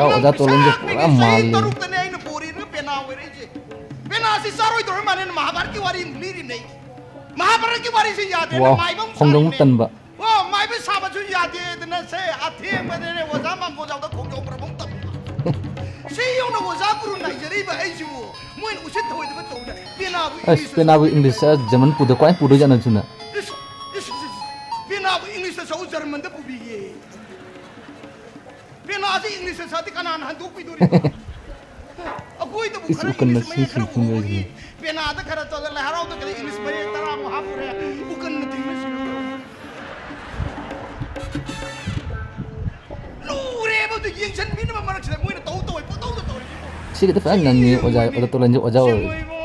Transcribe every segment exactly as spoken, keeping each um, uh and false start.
ꯑꯣꯖꯥ ꯇꯣꯂꯟꯁꯦ ꯄꯨꯔꯥ ꯃꯥꯜꯂꯦ꯫ ꯆꯍꯤ ꯇꯔꯨꯛꯇꯅꯦ ꯑꯩꯅ ꯕꯣꯔꯤꯅ ꯄꯦꯅꯥ ꯑꯣꯏꯔꯛꯏꯁꯦ꯫ ꯄꯦꯅꯥꯁꯤ ꯆꯥꯔꯣꯏꯗꯧꯔ ꯃꯥꯜꯂꯦꯅ ꯃꯍꯥꯚꯥꯔꯠꯀꯤ ꯋꯥꯔꯤ ꯑꯃꯨꯛ ꯂꯤꯔꯤꯕꯅꯦ ꯑꯩ꯫ ꯃꯍꯥꯚꯥꯔꯠꯀꯤ ꯋꯥꯔꯤꯁꯤ ꯌꯥꯗ꯭ꯔꯦ, ꯋꯥ, ꯃꯥꯏꯕ ꯑꯃꯨꯛ ꯈꯣꯡꯖꯣꯝ ꯁꯥꯔꯤꯕꯅꯦ꯫ ꯇꯟꯕ꯫ ꯑꯣ, ꯃꯥꯏꯕ ꯁꯥꯕꯁꯨ ꯌꯥꯗꯦꯗꯅ ꯁꯦ, ꯑꯊꯦꯡꯕꯗꯅꯦ ꯑꯣꯖꯥ ꯃꯥꯝꯒꯣꯜꯖꯥꯎꯗ ꯈꯣꯡꯖꯣꯝ ꯄ꯭ꯔꯕꯝ ꯇꯝꯕ꯫ ꯁꯤ ꯌꯧꯅ ꯑꯣꯖꯥ ꯒꯨꯔꯨ ꯅꯥꯏꯖꯔꯤꯕ ꯑꯩꯁꯤꯕꯨ ꯃꯣꯏꯅ ꯎꯁꯤꯠ ꯊꯑꯣꯏꯗꯕ ꯇꯧꯗꯅ ꯄꯦꯅꯥꯕꯨ ꯑꯁ, ꯏꯪꯂꯤꯁꯇ ꯄꯦꯅꯥꯕꯨ ꯁꯛꯎ꯫ ꯏꯪꯂꯤꯁꯇ ꯖꯔꯃꯟ ꯄꯨꯗ ꯀꯃꯥꯏꯅ ꯄꯨꯗꯣꯏꯖꯥꯠꯅꯣ ꯁꯤꯅ? ꯏꯁ, ꯏꯁ, ꯏꯁ, ꯏꯁ꯫ ꯄꯦꯅꯥꯕꯨ ꯏꯪꯂꯤꯁꯇ ꯁꯛꯎ ꯖꯔꯃꯟꯗ ꯄꯨꯕꯤꯒꯦ꯫ ꯄꯦꯅꯥꯁꯤ ꯏꯪꯂꯤꯁꯇ ꯁꯛꯑꯗꯤ ꯀꯅꯥꯅ ꯍꯟꯗꯣꯛꯄꯤꯗꯣꯔꯤꯕ? ꯑꯩꯈꯣꯏꯗꯕꯨ ꯏꯁ, ꯈꯔ ꯎꯀꯟꯅ ꯏꯪꯂꯤꯁ ꯃꯌꯦꯛ ꯁꯤ ꯈꯔ ꯁꯨꯝ ꯎꯕꯒꯤ ꯂꯩꯔꯤꯁꯦ꯫ ꯄꯦꯅꯥꯗ ꯈꯔ ꯇꯧꯗꯅ ꯂꯥꯏ ꯍꯔꯥꯎꯗ ꯈꯔ ꯏꯪꯂꯤꯁ ꯃꯌꯦꯛ ꯇꯔꯥꯃꯨꯛ ꯍꯥꯞꯄꯨꯔꯦ, ꯎꯀꯟꯅ ꯊꯤꯡꯅ ꯁꯤꯔꯝꯗꯧꯔꯦ꯫ ꯂꯨꯔꯦꯕ ꯑꯗꯨ ꯌꯦꯡꯁꯤꯟꯕꯤꯅꯕ ꯃꯔꯛꯁꯤꯗ ꯃꯣꯏꯅ ꯇꯧ ꯇꯧꯋꯦ, ꯄꯪꯇꯧꯗ ꯇꯧꯔꯤꯁꯤꯕꯣ꯫ ꯁꯤ ꯈꯛꯇ ꯐꯖꯅ ꯉꯪꯉꯤ, ꯑꯣꯖꯥ, ꯑꯣꯖꯥ ꯇꯣꯂꯟꯁꯦ ꯑꯣꯖꯥ ꯑꯣꯏꯔꯦ꯫ ꯁꯦꯡꯉꯣꯏꯕꯣ,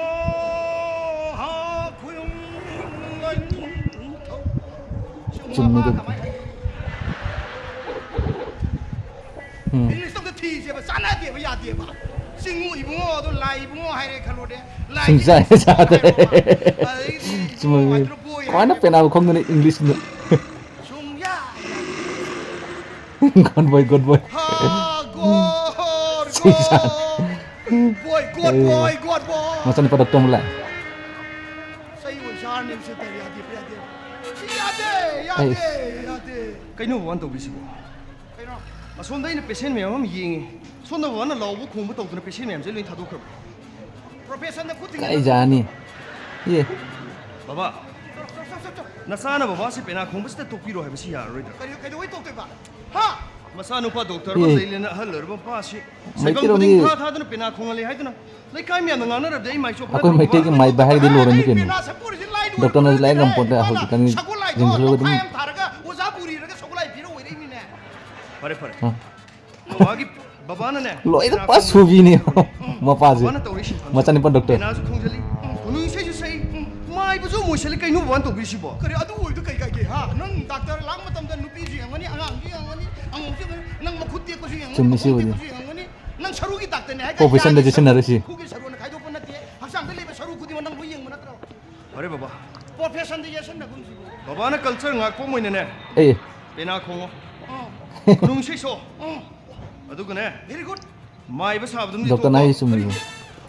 ꯍꯥ, ꯈꯨꯌꯨꯝ, ꯅꯤꯡꯊꯧ꯫ ꯁꯤ ꯆꯨꯝꯃꯤ ꯃꯄꯥ ꯑꯗꯨ꯫ ꯀꯃꯥꯏꯅ ꯍꯥꯏꯅꯤ? ꯎꯝ꯫ ꯏꯪꯂꯤꯁꯇ ꯑꯝꯇ ꯊꯤꯁꯦꯕ, ꯆꯥꯟꯅꯗꯦꯕ, ꯌꯥꯗꯦꯕ꯫ ꯆꯤꯡꯉꯨ ꯏꯕꯨꯡꯉꯣ, ꯑꯗꯣ ꯂꯥꯏ ꯏꯕꯨꯡꯉꯣ ꯍꯥꯏꯔꯦ ꯈꯜꯂꯣꯅꯦ꯫ ꯂꯥꯏꯁꯤ ꯁꯨꯡꯆꯥ ꯏꯪꯂꯤꯁꯇ ꯆꯥꯗ꯭ꯔꯦ꯫ ꯍꯥꯏꯔꯣꯕ꯫ ꯑꯗꯩꯗꯤ ꯏꯕꯨꯡꯉꯣ ꯆꯨꯝꯃꯤ꯫ ꯍꯥꯏꯗ꯭ꯔꯣ, ꯕꯣꯏ ꯀꯃꯥꯏꯅ ꯍꯥꯏꯗ꯭ꯔꯣ? ꯄꯦꯅꯥꯕꯨ ꯈꯪꯗꯅ ꯏꯪꯂꯤꯁꯅ? ꯁꯨꯡꯌꯥ ꯌꯥꯗꯦ꯫ Good boy, good boy꯫ ꯍꯥ, ꯒꯣꯗ, ꯁꯤ ꯁꯥ-, ꯒꯣꯗ꯫ ꯕꯣꯏ, ꯒꯣꯗ ꯑꯦ, ꯕꯣꯏ, ꯒꯣꯗ ꯕꯣꯏ꯫ ꯃꯆꯥꯅꯨꯄꯥ ꯗꯣꯛꯇꯔ ꯑꯃ ꯂꯥꯛꯑꯦ꯫ ꯆꯩ ꯑꯣꯏ ꯆꯥꯔꯅꯤ ꯁꯤ ꯇꯧꯔꯤ, ꯌꯥꯗꯦ, ꯌꯥꯗꯦ꯫ ꯁꯤ ꯌꯥꯗꯦ, ꯌꯥꯗꯦ, ꯑꯩꯁ꯫ ꯌꯥꯗꯦ꯫ ꯀꯩꯅꯣ ꯕꯕꯥꯅ ꯇꯧꯕꯤꯁꯤꯕꯣ? ꯀꯩꯅꯣ? ꯑꯁꯣꯝꯗ ꯑꯩꯅ ꯄꯦꯁꯦꯟ ꯃꯌꯥꯝ ꯑꯃ ꯌꯦꯡꯉꯤ꯫ ꯁꯣꯝꯗ ꯕꯕꯥꯅ ꯂꯥꯎꯕ ꯈꯣꯡꯕ ꯇꯧꯗꯅ ꯄꯦꯁꯦꯟ ꯃꯌꯥꯝꯁꯦ ꯂꯣꯏ ꯊꯥꯗꯣꯛꯈ꯭ꯔꯕ? ꯄ꯭ꯔꯣꯐꯦꯁꯟꯗ ꯈꯨꯠ ꯊꯤꯡꯖꯤꯜꯂ ꯀꯥꯏ ꯌꯥꯅꯤ? ꯑꯦ꯫ ꯕꯕꯥ, ꯆꯣ, ꯆꯣ, ꯆꯣ, ꯆꯣ, ꯆꯣ꯫ ꯅꯆꯥꯅ ꯕꯕꯥꯁꯤ ꯄꯦꯅꯥ ꯈꯣꯡꯕꯁꯤꯗ ꯇꯣꯛꯄꯤꯔꯣ ꯍꯥꯏꯕꯁꯤ ꯌꯥꯔꯔꯣꯏꯗ꯭ꯔꯥ? ꯀꯔꯤ, ꯀꯩꯗꯧꯕꯩ ꯇꯣꯛꯇꯣꯏꯕ? ꯍꯥ? ꯃꯆꯥꯅꯨꯄꯥ ꯗꯣꯛꯇꯔ ꯑꯃ ꯑꯦ꯫ ꯂꯩꯔꯦꯅ ꯑꯍꯜ ꯑꯣꯏꯔꯕ ꯃꯄꯥꯁꯤ ꯁꯥꯏꯀꯜ ꯃꯩꯇꯩꯔꯣꯝꯒꯤ ꯈꯨꯗꯤꯡ ꯊꯥ ꯊꯥꯗꯨꯅ ꯄꯦꯅꯥ ꯈꯣꯡꯍꯜꯂꯦ ꯍꯥꯏꯗꯨꯅ ꯂꯩꯀꯥꯏ ꯃꯌꯥꯝꯅ ꯉꯥꯡꯅꯔꯕꯗꯤ ꯑꯩ ꯃꯥꯏ ꯆꯣꯞꯄ ꯑꯩꯈꯣꯏ ꯅꯠꯇ꯭ꯔꯣ? ꯃꯩꯇꯩꯒꯤ ꯃꯥꯏꯕ ꯍꯥꯏꯔꯗꯤ ꯂꯣꯏꯔꯅꯤ ꯀꯩꯅꯣ꯫ ꯄꯦꯅꯥ ꯁꯛꯄ ꯑꯣꯏꯔꯤꯁꯦ ꯂꯥꯏꯅ ꯗꯣꯛꯇꯔꯅꯁꯨ ꯂꯥꯏ ꯉꯝꯄꯣꯟꯇꯦ, ꯍꯧꯖꯤꯛꯀꯥꯟꯒꯤ ꯁꯒꯣꯜ ꯂꯥꯏꯗꯣ ꯌꯦꯡꯁꯤꯜꯂꯨꯔꯒ ꯑꯗꯨꯝ ꯂꯨꯈꯥꯏ ꯑꯃ ꯊꯥꯔꯒ ꯑꯣꯖꯥ ꯄꯨꯔꯤꯔꯒ ꯁꯒꯣꯜ ꯂꯥꯏ ꯄꯤꯔ ꯑꯣꯏꯔꯛꯏꯅꯤꯅꯦ꯫ ꯐꯔꯦ, ꯐꯔꯦ꯫ ꯑ꯫ ꯕꯕꯥꯒꯤ, ꯕꯕꯥꯅꯅꯦ, ꯂꯣꯏꯅ ꯄꯨꯔꯥ ꯁꯨꯕꯤꯅꯤ ꯎꯝ, ꯃꯄꯥꯁꯦ꯫ ꯕꯕꯥꯅ ꯇꯧꯔꯤꯁꯤ ꯐꯪꯉꯦ꯫ ꯃꯆꯥꯅꯤꯄꯥ ꯗꯣꯛꯇꯔ꯫ ꯄꯦꯅꯥꯁꯨ ꯈꯣꯡꯖꯜꯂꯤ, ꯎꯝ, ꯈꯨꯅꯨꯡ ꯏꯁꯩꯁꯨ ꯁꯛꯏ, ꯎꯝ, ꯃꯥꯏꯕꯁꯨ ꯃꯣꯏꯁꯜꯂꯤ, ꯀꯩꯅꯣ ꯕꯕꯥꯅ ꯇꯧꯕꯤꯔꯤꯁꯤꯕꯣ? ꯀꯔꯤ ꯑꯗꯨ ꯑꯣꯏꯕꯗꯨ ꯀꯩ ꯀꯥꯏꯒꯦ, ꯍꯥ? ꯅꯪ ꯗꯥꯛꯇꯔ ꯂꯥꯛ ꯃꯇꯝꯗ ꯅꯨꯄꯤꯁꯨ ꯌꯦꯡꯉꯅꯤ, ꯑꯉꯥꯡꯁꯨ ꯌꯦꯡꯉꯅꯤ, ꯑꯉꯧꯁꯨ ꯌꯦꯡꯉꯅꯤ, ꯅꯪ ꯃꯈꯨꯠ ꯇꯦꯛꯄꯁꯨ ꯌꯦꯡꯉꯅꯤ, ꯆꯨꯝꯃꯤ ꯃꯈꯣꯡ ꯁꯤꯕꯨꯗꯤ꯫ ꯇꯦꯛꯄꯁꯨ ꯌꯦꯡꯉꯅꯤ, ꯅꯪ ꯁꯔꯨꯒꯤ ꯗꯥꯛꯇꯔꯅꯦ ꯍꯥꯏ ꯀꯥꯏ ꯄ꯭ꯔꯣꯐꯦꯁꯟꯗ ꯌꯥꯒꯤ ꯁꯔꯨ, ꯆꯦꯛꯁꯤꯟꯅꯔꯁꯤ꯫ ꯈꯨꯒꯤ ꯁꯔꯨꯅ ꯈꯥꯏꯗꯣꯛꯄ ꯅꯠꯇꯦ, ꯍꯛꯆꯥꯡꯗ ꯂꯩꯕ ꯁꯔꯨ ꯈꯨꯗꯤꯡꯃꯛ ꯅꯪ ꯂꯣꯏ ꯌꯦꯡꯕ ꯅꯠꯇ꯭ꯔꯣ? ꯐꯔꯦ ꯕꯕꯥ꯫ ꯄ꯭ꯔꯣꯐꯦꯁꯟꯗ ꯌꯦꯠꯁꯟꯅꯒꯨꯝꯁꯤꯕꯣ꯫ ꯕꯕꯥꯅ ꯀꯜꯆꯔ ꯉꯥꯛꯄ ꯑꯃ ꯑꯣꯏꯅꯅꯦ, ꯑꯦ꯫ ꯄꯦꯅꯥ ꯈꯣꯡꯉꯣ꯫ ꯑꯥ꯫ ꯈꯨꯅꯨꯡ ꯏꯁꯩ ꯁꯛꯑꯣ꯫ ꯑꯥ꯫ ꯑꯗꯨꯒꯅꯦ, very good. ꯃꯥꯏꯕ ꯁꯥꯕꯗꯨꯝꯗꯤ ꯗꯣꯛꯇꯔꯅ ꯇꯣꯛꯈꯣ꯫ ꯍꯥꯏꯔꯤ ꯆꯨꯝꯃꯤꯕ꯫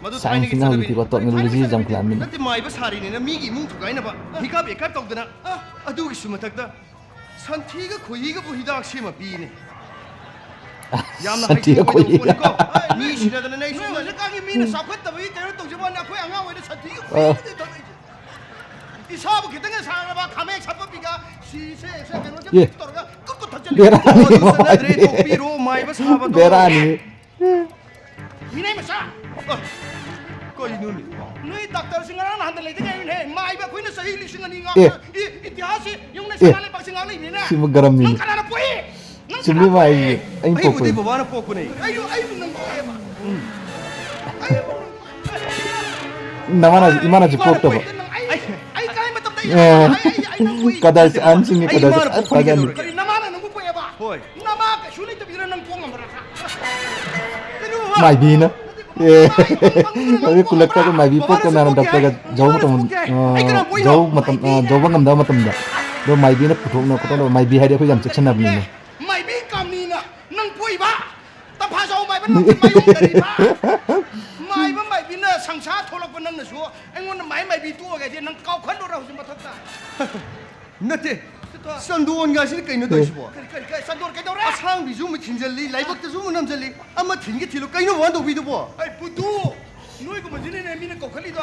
ꯃꯗꯨ ꯁꯥꯏꯟꯁꯅ ꯊꯥꯏꯅꯒꯤ ꯍꯧꯖꯤꯛꯇꯤꯀꯣ ꯆꯠꯅꯕꯤꯅꯤ꯫ ꯇꯦꯛꯅꯣꯂꯣꯖꯤ ꯌꯥꯝꯈꯠꯂꯛꯑꯕꯅꯤꯅ꯫ ꯅꯠꯇꯦ, ꯃꯥꯏꯕ ꯁꯥꯔꯤꯅꯤꯅ ꯃꯤꯒꯤ ꯏꯃꯨꯡ ꯊꯨꯒꯥꯏꯅꯕ, ꯃꯤꯀꯥꯞ ꯕꯦꯀꯥꯞ ꯇꯧꯗꯅ, ꯑ, ꯑꯗꯨꯒꯤꯁꯨ ꯃꯊꯛꯇ ꯁꯟꯊꯤꯒ ꯈꯣꯏꯍꯤꯒꯕꯨ ꯍꯤꯗꯥꯛ ꯁꯦꯝꯃ ꯄꯤꯅꯦ꯫ ꯌꯥꯝꯅ ꯁꯟꯊꯤꯒ ꯍꯩꯊꯣꯏ ꯈꯣꯏꯍꯤꯒ꯫ ꯃꯤ ꯁꯤꯅꯗꯅ ꯅꯪ ꯅꯣꯏ ꯁꯣꯝꯗ ꯍꯧꯖꯤꯛꯀꯥꯟꯒꯤ ꯃꯤꯅ ꯆꯥꯎꯈꯠꯇꯕꯒꯤ ꯀꯩꯅꯣ ꯇꯧꯖꯕ ꯋꯥꯅꯤ, ꯑꯩꯈꯣꯏ ꯑꯉꯥꯡ ꯑꯣꯏꯅ ꯁꯟꯊꯤꯒ ꯑ꯫ ꯈꯣꯏꯍꯤꯒꯗꯤ ꯊꯛꯏꯁꯦ꯫ ꯏꯁꯥꯕꯨ ꯈꯤꯇꯪ ꯁꯥꯡꯅꯕ ꯈꯥꯃꯦꯟ ꯁꯥꯄ ꯄꯤꯒ ꯁꯤꯁꯦ ꯁꯦ ꯀꯩꯅꯣꯁꯦ ꯑꯦ꯫ Mix ꯇꯧꯔꯒ ꯀꯨꯠ ꯀꯨꯠ ꯊꯛꯆꯜꯂꯤ꯫ ꯕꯦꯔꯥꯅꯤ, ꯑꯗꯨ ꯆꯠꯅꯗ꯭ꯔꯦ, ꯃꯥꯏꯕꯤ꯫ ꯇꯣꯛꯄꯤꯔꯣ, ꯃꯥꯏꯕ ꯁꯥꯕꯗꯣ꯫ ꯕꯦꯔꯥꯅꯤ꯫ ꯃꯤꯅꯩ ꯃꯆꯥ꯫ ꯑ, ꯀꯩꯅꯣꯅꯦ? ꯅꯣꯏ ꯗꯥꯛꯇꯔꯁꯤ ꯉꯔꯥꯡ ꯅꯍꯥꯟꯗ ꯂꯩꯗ ꯉꯥꯏꯔꯤꯅꯦ꯫ ꯃꯥꯏꯕ ꯑꯩꯈꯣꯏꯅ ꯆꯍꯤ ꯂꯤꯁꯤꯡ ꯑꯅꯤ ꯉꯥꯛꯇ ꯑꯦ꯫ ꯏ-, ꯏꯇꯤꯍꯥꯁꯁꯤ ꯌꯦꯡꯉꯨꯅꯦ, ꯑꯦ꯫ ꯁꯅꯥ ꯂꯩꯕꯥꯛꯁꯤ ꯉꯥꯡꯅꯩꯅꯤꯅꯦ꯫ ꯁꯤꯕꯨ ꯒꯔꯝꯅꯤ꯫ ꯅꯪ ꯀꯅꯥꯅ ꯄꯣꯛꯏ? ꯅꯪ ꯆꯨꯝꯃꯤ ꯀꯅꯥꯅ ꯃꯥꯏꯕꯤ꯫ ꯄꯣꯛꯏ? ꯑꯩꯅ ꯑꯩꯕꯨꯗꯤ ꯄꯣꯛꯄꯅꯤ꯫ ꯕꯕꯥꯅ ꯄꯣꯛꯄꯅꯦ꯫ ꯑꯩꯁꯨ, ꯑꯩꯕꯨ ꯅꯪ ꯄꯣꯛꯑꯦꯕ꯫ ꯎꯝ꯫ ꯑꯩꯕꯨ ꯅꯃꯥꯅ, ꯏꯃꯥꯅꯁꯨ ꯄꯣꯛꯇꯕ꯫ ꯅꯪ ꯑꯩ, ꯑꯩ ꯀꯔꯤ ꯃꯇꯝꯗ ꯑꯩ, ꯑꯦ꯫ ꯑꯩ, ꯑꯩ, ꯑꯩ ꯅꯪ ꯄꯣꯛꯏ? ꯀꯗꯔꯁꯤ ꯑꯍꯟꯁꯤꯡꯒꯤ ꯑꯩ ꯀꯗꯔꯁꯤ ꯏꯃꯥꯅ ꯐꯖꯅꯤ꯫ ꯄꯣꯛꯄꯅꯤ ꯀꯩꯗꯧꯔꯒꯦ? ꯀꯔꯤ ꯅꯃꯥꯅ ꯅꯪꯕꯨ ꯄꯣꯛꯑꯦꯕ? ꯍꯣꯏ꯫ ꯅꯃꯥ ꯀꯩꯁꯨ ꯂꯩꯇꯕꯤꯗ ꯅꯪ ꯄꯣꯛ ꯉꯝꯕ꯭ꯔꯥ? ꯀꯩꯅꯣ ꯕꯕꯥ? ꯃꯥꯏꯕꯤꯅ꯫ ꯅꯠꯇꯦ ꯕꯕꯥ, ꯑꯦ꯫ ꯃꯥꯏꯕꯤ ꯄꯪꯕꯅ ꯅꯪ ꯑꯗꯨ ꯄꯣꯛ ꯈꯨꯜꯂꯛꯇ ꯉꯝꯕ꯭ꯔꯥ? ꯃꯥꯏꯕꯤ ꯕꯕꯥꯅꯁꯨ ꯄꯣꯛꯇꯅ ꯄꯣꯛꯀꯦ ꯗꯣꯛꯇꯔꯒ ꯍꯥꯏ, ꯖꯧ ꯏꯃꯥꯅꯁꯨ ꯃꯇꯝ, ꯄꯣꯛꯀꯦ ꯍꯥꯏ꯫ ꯑ, ꯑꯩ ꯀꯅꯥ ꯄꯣꯛꯏꯅꯣ? ꯖꯧ ꯃꯇꯝ, ꯑ, ꯃꯥꯏꯕꯤꯅ꯫ ꯖꯧꯕ ꯉꯝꯗꯕ ꯃꯇꯝꯗ꯫ ꯑꯗꯣ ꯃꯥꯏꯕꯤꯅ ꯄꯨꯊꯣꯛꯅ ꯈꯣꯠꯇꯣꯛꯅ, ꯃꯥꯏꯕꯤ ꯍꯥꯏꯗꯤ ꯑꯩꯈꯣꯏ ꯌꯥꯝ ꯆꯦꯛꯁꯤꯟꯅꯕꯅꯤꯅꯦ꯫ ꯃꯥꯏꯕꯤ ꯀꯥꯝꯅꯤꯅ ꯅꯪ ꯄꯣꯛꯏꯕ? ꯇꯝꯐꯥ ꯖꯧ ꯃꯥꯏꯕ ꯅꯪ ꯃꯥꯏꯌꯣꯡꯗꯔꯤꯕ? ꯃꯥꯏꯕ ꯃꯥꯏꯕꯤꯅ ꯁꯪꯁꯥꯔ ꯊꯣꯛꯂꯛꯄ ꯅꯪꯅꯁꯨ ꯑꯩꯉꯣꯟꯗ ꯃꯥꯏ ꯃꯥꯏꯕꯤ ꯇꯣꯛꯑꯒꯗꯤ ꯅꯪ ꯀꯥꯎꯈꯜꯂꯨꯔ ꯍꯧꯖꯤꯛ ꯃꯊꯛꯇ? ꯅꯠꯇꯦ, ꯆꯟꯗꯣꯟꯒꯥꯁꯤꯅ ꯀꯩꯅꯣ ꯑꯦ꯫ ꯇꯧꯔꯤꯁꯤꯕꯣ? ꯀꯔꯤ, ꯀꯔꯤ, ꯀꯔꯤ, ꯆꯟꯗꯣꯟ ꯀꯩꯗꯧꯔꯦ? ꯑꯁꯥꯡꯕꯤꯁꯨ ꯑꯃꯨꯛ ꯊꯤꯟꯖꯜꯂꯤ, ꯂꯥꯏꯕꯛꯇꯁꯨ ꯑꯃꯨꯛ ꯅꯝꯖꯜꯂꯤ, ꯑꯃ ꯊꯤꯟꯒꯦ ꯊꯤꯜꯂꯨ, ꯀꯩꯅꯣ ꯕꯕꯥꯅ ꯇꯧꯕꯤꯗꯨꯕꯣ? ꯑꯩ ꯕꯨꯙꯨ, ꯅꯣꯏꯒꯨꯝꯕꯁꯤꯅꯅꯦ ꯃꯤꯅ ꯀꯧꯈꯠꯂꯤꯗꯣ,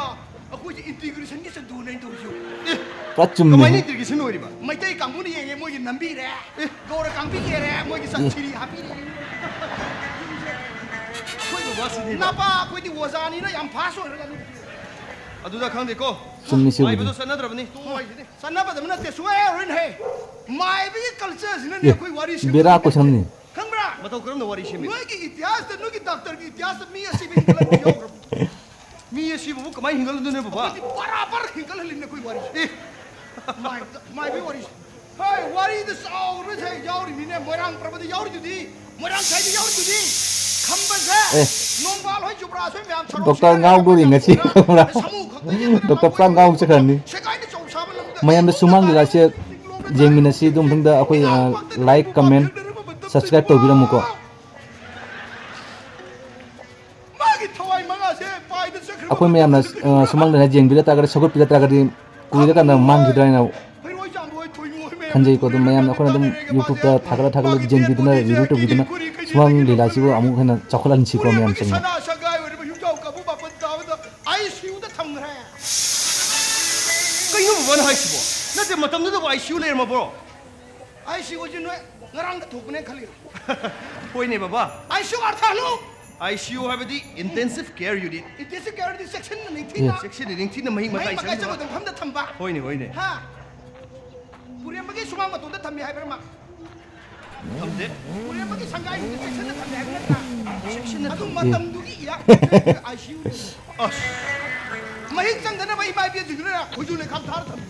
ꯑꯩꯈꯣꯏꯁꯦ integration ꯒꯤ ꯆꯟꯗꯣꯟ ꯍꯥꯏꯅ ꯇꯧꯔꯤꯁꯦ꯫ ꯑꯦ, ꯄꯨꯔꯥ ꯆꯨꯝꯃꯦ꯫ ꯀꯃꯥꯏꯅ integration ꯑꯣꯏꯔꯤꯕ? ꯃꯩꯇꯩ ꯀꯥꯡꯕꯨꯅ ꯌꯦꯡꯉꯦ, ꯃꯣꯏꯒꯤ ꯅꯝꯕꯤꯔꯦ꯫ ꯑꯦ꯫ ꯒꯧꯔ ꯀꯥꯡꯕꯤ ꯀꯦꯔꯦ, ꯃꯣꯏꯒꯤ ꯆꯟ-, ꯑꯦ꯫ ꯁꯤꯔꯤ ꯍꯥꯞꯄꯤꯔꯦ꯫ ꯑꯩꯈꯣꯏ ꯕꯕꯥꯁꯤꯗꯤ ꯅꯄꯥ, ꯑꯩꯈꯣꯏꯗꯤ ꯑꯣꯖꯥꯅꯤꯅ ꯌꯥꯝ fast ꯑꯣꯏꯔꯒꯅꯤ꯫ ꯑꯗꯨꯗ ꯈꯪꯗꯦꯀꯣ꯫ ꯆꯨꯝꯃꯤ ꯁꯤꯕꯨꯗꯤ꯫ ꯃꯥꯏꯕꯗꯣ ꯆꯠꯅꯗ꯭ꯔꯕꯅꯤ꯫ ꯇꯣꯛꯑꯣ ꯍꯥꯏꯁꯤꯅꯤ꯫ ꯆꯠꯅꯕꯗ ꯅꯠꯇꯦ, ꯁꯨꯡꯌꯥ ꯌꯥꯔꯣꯏꯅꯦꯍꯦ꯫ ꯃꯥꯏꯕꯒꯤ culture ꯁꯤꯅꯅꯦ ꯑꯦ, ꯑꯩꯈꯣꯏ ꯋꯥꯔꯤ ꯁꯦꯝꯕ ꯕꯦꯔꯥ ꯉꯝꯗꯦ꯫ Question ꯅꯤ꯫ ꯈꯪꯕ꯭ꯔꯥ? ꯃꯇꯧ ꯀꯔꯝꯅ ꯋꯥꯔꯤ ꯁꯦꯝꯃꯤ? ꯅꯣꯏꯒꯤ ꯏꯇꯤꯍꯥꯁꯇ, ꯅꯣꯏꯒꯤ ꯗꯥꯛꯇꯔꯒꯤ ꯏꯇꯤꯍꯥꯁꯇ ꯃꯤ ꯑꯁꯤꯕ ꯍꯤꯡꯒꯠꯂꯛꯄ ꯌꯥꯎꯈ꯭ꯔꯕ? ꯃꯤ ꯑꯁꯤꯕꯕꯨ ꯀꯃꯥꯏꯅ ꯍꯤꯡꯒꯠꯂꯛꯇꯣꯏꯅꯣ, ꯕꯕꯥ? ꯑꯩꯈꯣꯏꯗꯤ ꯕꯔꯥꯕꯔ ꯍꯤꯡꯒꯠꯍꯜꯂꯤꯅꯦ ꯑꯩꯈꯣꯏ ꯋꯥꯔꯤꯁꯦ꯫ ꯑꯦ꯫ ꯃꯥꯏꯕ-, ꯃꯥꯏꯕꯒꯤ ꯋꯥꯔꯤꯁꯦ꯫ ꯍꯣꯏ, ꯋꯥꯔꯤꯗ ꯆꯥꯎꯔꯤꯁꯦ ꯌꯥꯎꯔꯤꯅꯤꯅꯦ, ꯃꯣꯏꯔꯥꯡ ꯄ꯭ꯔꯕꯗ ꯌꯥꯎꯔꯤꯗꯨꯗꯤ꯫ ꯃꯣꯏꯔꯥꯡ ꯁꯥꯏꯗ ꯌꯥꯎꯔꯤꯗꯨꯗꯤ ꯈꯝꯕꯁꯦ, ꯑꯦ꯫ ꯅꯣꯡꯕꯥꯜ ꯍꯣꯏ, ꯖꯨꯕ꯭ꯔꯥꯖ ꯍꯣꯏ ꯃꯌꯥꯝ ꯁꯔꯨꯛ ꯗꯣꯛꯇꯔ ꯁꯤꯗ ꯉꯥꯎꯗꯣꯔꯤ ꯉꯁꯤ ꯈꯪꯕ꯭ꯔꯥ? ꯁꯥꯃꯨ ꯈꯛꯇ ꯌꯦꯡꯗꯅ ꯗꯣꯛꯇꯔ ꯄꯨꯔꯥ ꯉꯥꯎ ꯆꯠꯈ꯭ꯔꯅꯤ꯫ ꯁꯦꯒꯥꯏꯅ ꯆꯥꯎ ꯁꯥꯕ ꯂꯝꯗ ꯃꯌꯥꯝꯗ ꯁꯨꯃꯥꯡ ꯂꯤꯂꯥꯁꯦ ꯌꯦꯡꯃꯤꯟꯅꯁꯤ, ꯑꯗꯨ ꯃꯊꯪꯗ ꯑꯩꯈꯣꯏ, ꯑ, like, comment, subscribe ꯇꯧꯕꯤꯔꯝꯃꯨꯀꯣ꯫ ꯑꯩꯈꯣꯏ ꯃꯌꯥꯝꯅ, ꯑ, ꯁꯨꯃꯥꯡꯗꯅ ꯌꯦꯡꯕꯤꯗ ꯇꯥꯔꯒꯗꯤ, ꯁꯧꯒꯠꯄꯤꯗ ꯇꯥꯔꯒꯗꯤ, ꯀꯨꯏꯔꯀꯥꯟꯗ ꯃꯥꯡꯈꯤꯗ꯭ꯔꯥ ꯍꯥꯏꯅ ꯈꯟꯖꯩꯀꯣ꯫ ꯑꯗꯨꯝ ꯃꯌꯥꯝꯅ, ꯑꯩꯈꯣꯏꯅ ꯑꯗꯨꯝ YouTube-ꯇ ꯊꯥꯒꯠꯂ ꯊꯥꯒꯠꯂ ꯌꯦꯡꯕꯤꯗꯨꯅ, review ꯇꯧꯕꯤꯗꯨꯅ, ꯁꯨꯃꯥꯡ ꯂꯤꯂꯥꯁꯤꯕꯨ ꯑꯃꯨꯛ ꯍꯦꯟꯅ ꯆꯥꯎꯈꯠꯍꯟꯁꯤꯀꯣ ꯃꯌꯥꯝ ꯆꯪꯅ꯫ ꯁꯅꯥ ꯁꯒꯥꯏ ꯑꯣꯏꯔꯤꯕ ꯌꯨꯝꯖꯥꯎ ꯀꯥꯡꯕꯨ ꯃꯥꯄꯟ ꯇꯥꯕꯗ ICU-ꯗ ꯊꯝꯈ꯭ꯔꯦ꯫ ꯀꯩꯅꯣ ꯕꯕꯥꯅ ꯍꯥꯏꯁꯤꯕꯣ? ꯅꯠꯇꯦ, ꯃꯇꯝꯗꯨꯗꯕꯨ ICU ꯂꯩꯔꯝꯃꯕ꯭ꯔꯣ? ICU-ꯁꯤ ꯅꯣꯏ ꯉꯔꯥꯡꯗ ꯊꯣꯛꯄꯅꯦ ꯈꯜꯂꯤꯔꯣ? ꯍꯣꯏꯅꯦ ꯕꯕꯥ꯫ ICU ꯑꯔꯊ ꯍꯜꯂꯨ꯫ ICU ꯍꯥꯏꯕꯗꯤ Intensive Care Unit꯫ Intensive Care-ꯗꯤ ꯆꯦꯛꯁꯤꯟꯅ ꯅꯤꯡꯊꯤꯅ ꯆꯦꯛꯁꯤꯟꯅ ꯅꯤꯡꯊꯤꯅ ꯃꯍꯤꯛ ꯃꯍꯤꯛ ꯃꯇꯥꯏ ꯃꯇꯥꯏ ꯆꯪꯗꯕ꯫ ꯆꯪꯕ ꯃꯐꯝꯗ ꯊꯝꯕ꯫ ꯍꯣꯏꯅꯦ, ꯍꯣꯏꯅꯦ꯫ ꯍꯥ? ꯄꯨꯔꯦꯝꯕꯒꯤ ꯁꯨꯃꯥꯡ ꯃꯇꯣꯟꯗ ꯊꯝꯃꯤ ꯍꯥꯏꯕ꯭ꯔꯥ ꯃꯥ? ꯊꯝꯗꯦ꯫ ꯄꯨꯔꯦꯝꯕꯒꯤ ꯁꯪꯒꯥꯏꯁꯤꯡꯁꯦ ꯆꯦꯛꯁꯤꯟꯅ ꯊꯝꯃꯤ ꯍꯥꯏꯕ ꯅꯠꯇ꯭ꯔꯥ? ꯆꯦꯛꯁꯤꯟꯅ ꯑꯗꯨ ꯊꯝꯗꯦ꯫ ꯃꯇꯝꯗꯨꯒꯤ ꯏꯔꯥ ICU-ꯅꯦ꯫ ꯑꯁ꯫ ꯃꯍꯤꯛ ꯆꯪꯗꯅꯕ ꯏꯃꯥ ꯏꯕꯦꯟꯁꯤꯡꯗꯨꯅ ꯈꯣꯏꯖꯨ ꯂꯩꯈꯥꯝ ꯊꯥꯔ ꯊꯝꯃꯤ꯫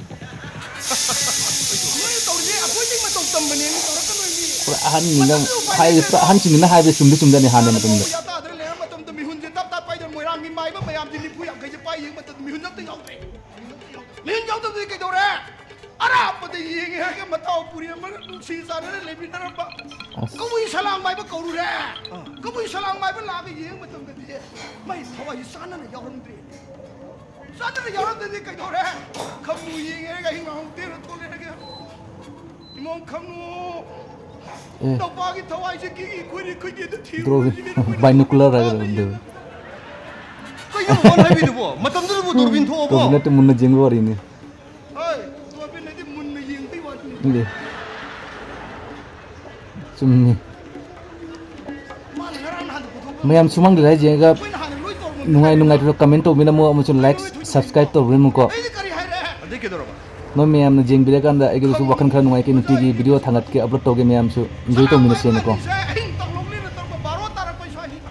ꯅꯣꯏꯅ ꯇꯧꯔꯤꯁꯦ ꯑꯩꯈꯣꯏꯗꯩ ꯃꯇꯧ ꯇꯝꯕꯅꯦ, ꯃꯤ ꯇꯧꯔꯛꯀꯅꯣ ꯃꯤ꯫ ꯄꯨꯔꯥ ꯑꯍꯟꯅꯤꯅ ꯃꯇꯝꯗꯨꯗ ꯎꯄꯥꯏ ꯍꯥꯏꯔꯤꯁꯦ, ꯂꯩꯇꯦ꯫ ꯑꯍꯟꯁꯤꯡꯗꯨꯅ ꯍꯥꯏꯕ ꯆꯨꯝꯗꯤ ꯆꯨꯝꯖꯥꯠꯅꯤ ꯍꯥꯟꯅ ꯃꯇꯝꯗ꯫ ꯌꯥ ꯇꯥꯗꯅ ꯂꯩꯔꯝꯕ ꯃꯇꯝꯗ ꯃꯤꯍꯨꯟꯁꯦ ꯇꯞ ꯇꯞ ꯄꯥꯏꯗꯅ ꯃꯣꯏꯔꯥꯡꯒꯤ ꯃꯥꯏꯕ ꯃꯌꯥꯝꯁꯦ ꯅꯤꯐꯨ ꯌꯥꯡꯈꯩꯁꯦ ꯄꯥꯏ ꯌꯦꯡꯕ ꯃꯇꯝꯗ ꯃꯤꯍꯨꯟꯁꯦ ꯑꯝꯇ ꯌꯥꯎꯗ꯭ꯔꯦ꯫ ꯃꯤꯍꯨꯟ ꯌꯥꯎꯗꯕꯗꯤ ꯀꯩꯗꯧꯔꯦ? ꯑꯔꯥꯞꯄꯗ ꯌꯦꯡꯉꯦ ꯍꯥꯏꯔꯒ ꯃꯇꯥꯎ ꯄꯨꯔꯤ ꯑꯃꯒ ꯅꯨꯡꯁꯤ ꯆꯥꯟꯅꯅ ꯂꯩꯃꯤꯟꯅꯔꯝꯕ ꯑꯁ꯫ ꯀꯕꯨꯏ ꯁꯂꯥꯡ ꯃꯥꯏꯕ ꯀꯧꯔꯨꯔꯦ꯫ ꯑꯥ꯫ ꯀꯕꯨꯏ ꯁꯂꯥꯡ ꯃꯥꯏꯕ ꯂꯥꯛꯑꯒ ꯌꯦꯡꯕ ꯃꯇꯝꯗꯗꯤ ꯃꯥꯏ ꯊꯋꯥꯏꯁꯤ ꯆꯥꯟꯅꯅ ꯌꯥꯎꯔꯝꯗ꯭ꯔꯦ꯫ ꯆꯥꯟꯅꯅ ꯌꯥꯎꯔꯝꯗ꯭ꯔꯗꯤ ꯀꯩꯗꯧꯔꯦ? ꯈꯝꯅꯨ ꯌꯦꯡꯉꯦ ꯍꯥꯏꯔꯒ ꯑꯍꯤꯡ ꯉꯥꯍꯧ ꯇꯦꯔ ꯊꯣꯛꯂꯛꯑꯦ ꯍꯥꯏꯔꯒ, "ꯏꯃꯣꯝ ꯈꯝꯅꯨ, ꯑꯦ꯫ ꯅꯧꯄꯥꯒꯤ ꯊꯋꯥꯏꯁꯦ ꯀꯤꯒꯤ ꯈꯣꯏꯔꯤ ꯈꯣꯏꯗꯦꯗ ꯊꯤꯔꯨꯔꯁꯤ ꯗ꯭ꯔꯣꯕꯤꯟ, ꯀꯩꯅꯣ ꯀꯨꯏꯅ binocular ꯀꯨꯏꯅ ꯍꯥꯏꯒꯗꯕꯅꯤ꯫ ꯀꯥꯗ ꯌꯦꯡꯉꯒ?" ꯀꯩꯅꯣ ꯃꯥꯅ ꯍꯥꯏꯕꯤꯗꯨꯕꯣ? ꯃꯇꯝꯗꯨꯗꯕꯨ ꯗꯣꯔꯕꯤꯟ ꯊꯣꯛꯑꯕꯣ? ꯗ꯭ꯔꯣꯕꯤꯟ ꯅꯠꯇꯦ, ꯃꯨꯟꯅ ꯌꯦꯡꯕ ꯋꯥꯔꯤꯅꯤ꯫ ꯍꯣꯏ, ꯗꯣꯔꯕꯤꯟ ꯍꯥꯏꯗꯤ ꯃꯨꯟꯅ ꯌꯦꯡꯕꯩ ꯋꯥꯔꯤꯅꯤ꯫ ꯏ꯫ ꯆꯨꯝꯃꯤ꯫ ꯃꯥꯅ ꯉꯔꯥꯡ ꯅꯍꯥꯟꯗ ꯄꯨꯊꯣꯛꯄ ꯃꯌꯥꯝ ꯁꯨꯃꯥꯡ ꯂꯤꯂꯥ ꯌꯦꯡꯉꯒ ꯑꯩꯈꯣꯏꯅ ꯍꯥꯟꯅ ꯂꯣꯏ ꯇꯧꯔꯝꯃꯕꯅꯤ꯫ ꯅꯨꯡꯉꯥꯏ ꯅꯨꯡꯉꯥꯏꯇ꯭ꯔꯕ comment ꯇꯧꯕꯤꯔꯝꯃꯣ ꯑꯃꯁꯨꯡ like, subscribe ꯇꯧꯕꯤꯔꯝꯃꯨꯀꯣ꯫ ꯑꯗꯩꯗꯤ ꯀꯔꯤ ꯍꯥꯏꯔꯦ? ꯑꯗꯩ ꯀꯩꯗꯧꯔꯕ? ꯅꯣꯏ ꯃꯌꯥꯝꯅ ꯌꯦꯡꯕꯤꯔꯀꯥꯟꯗ ꯑꯩꯒꯤꯗꯁꯨ ꯋꯥꯈꯜ ꯈꯔ ꯅꯨꯡꯉꯥꯏꯇꯦ, ꯅꯨꯡꯇꯤꯒꯤ video ꯊꯥꯡꯒꯠꯀꯦ, upload ꯇꯧꯒꯦ ꯃꯌꯥꯝꯁꯨ enjoy ꯇꯧꯃꯤꯟꯅꯁꯦꯅꯀꯣ꯫ ꯑꯍꯤꯡ ꯇꯧꯔꯛꯂꯤꯅ ꯇꯧꯔꯛꯄ ꯕꯥꯔꯣ ꯇꯥꯔꯛꯄꯩ ꯁ꯭ꯋꯥꯏꯁꯤꯗ꯫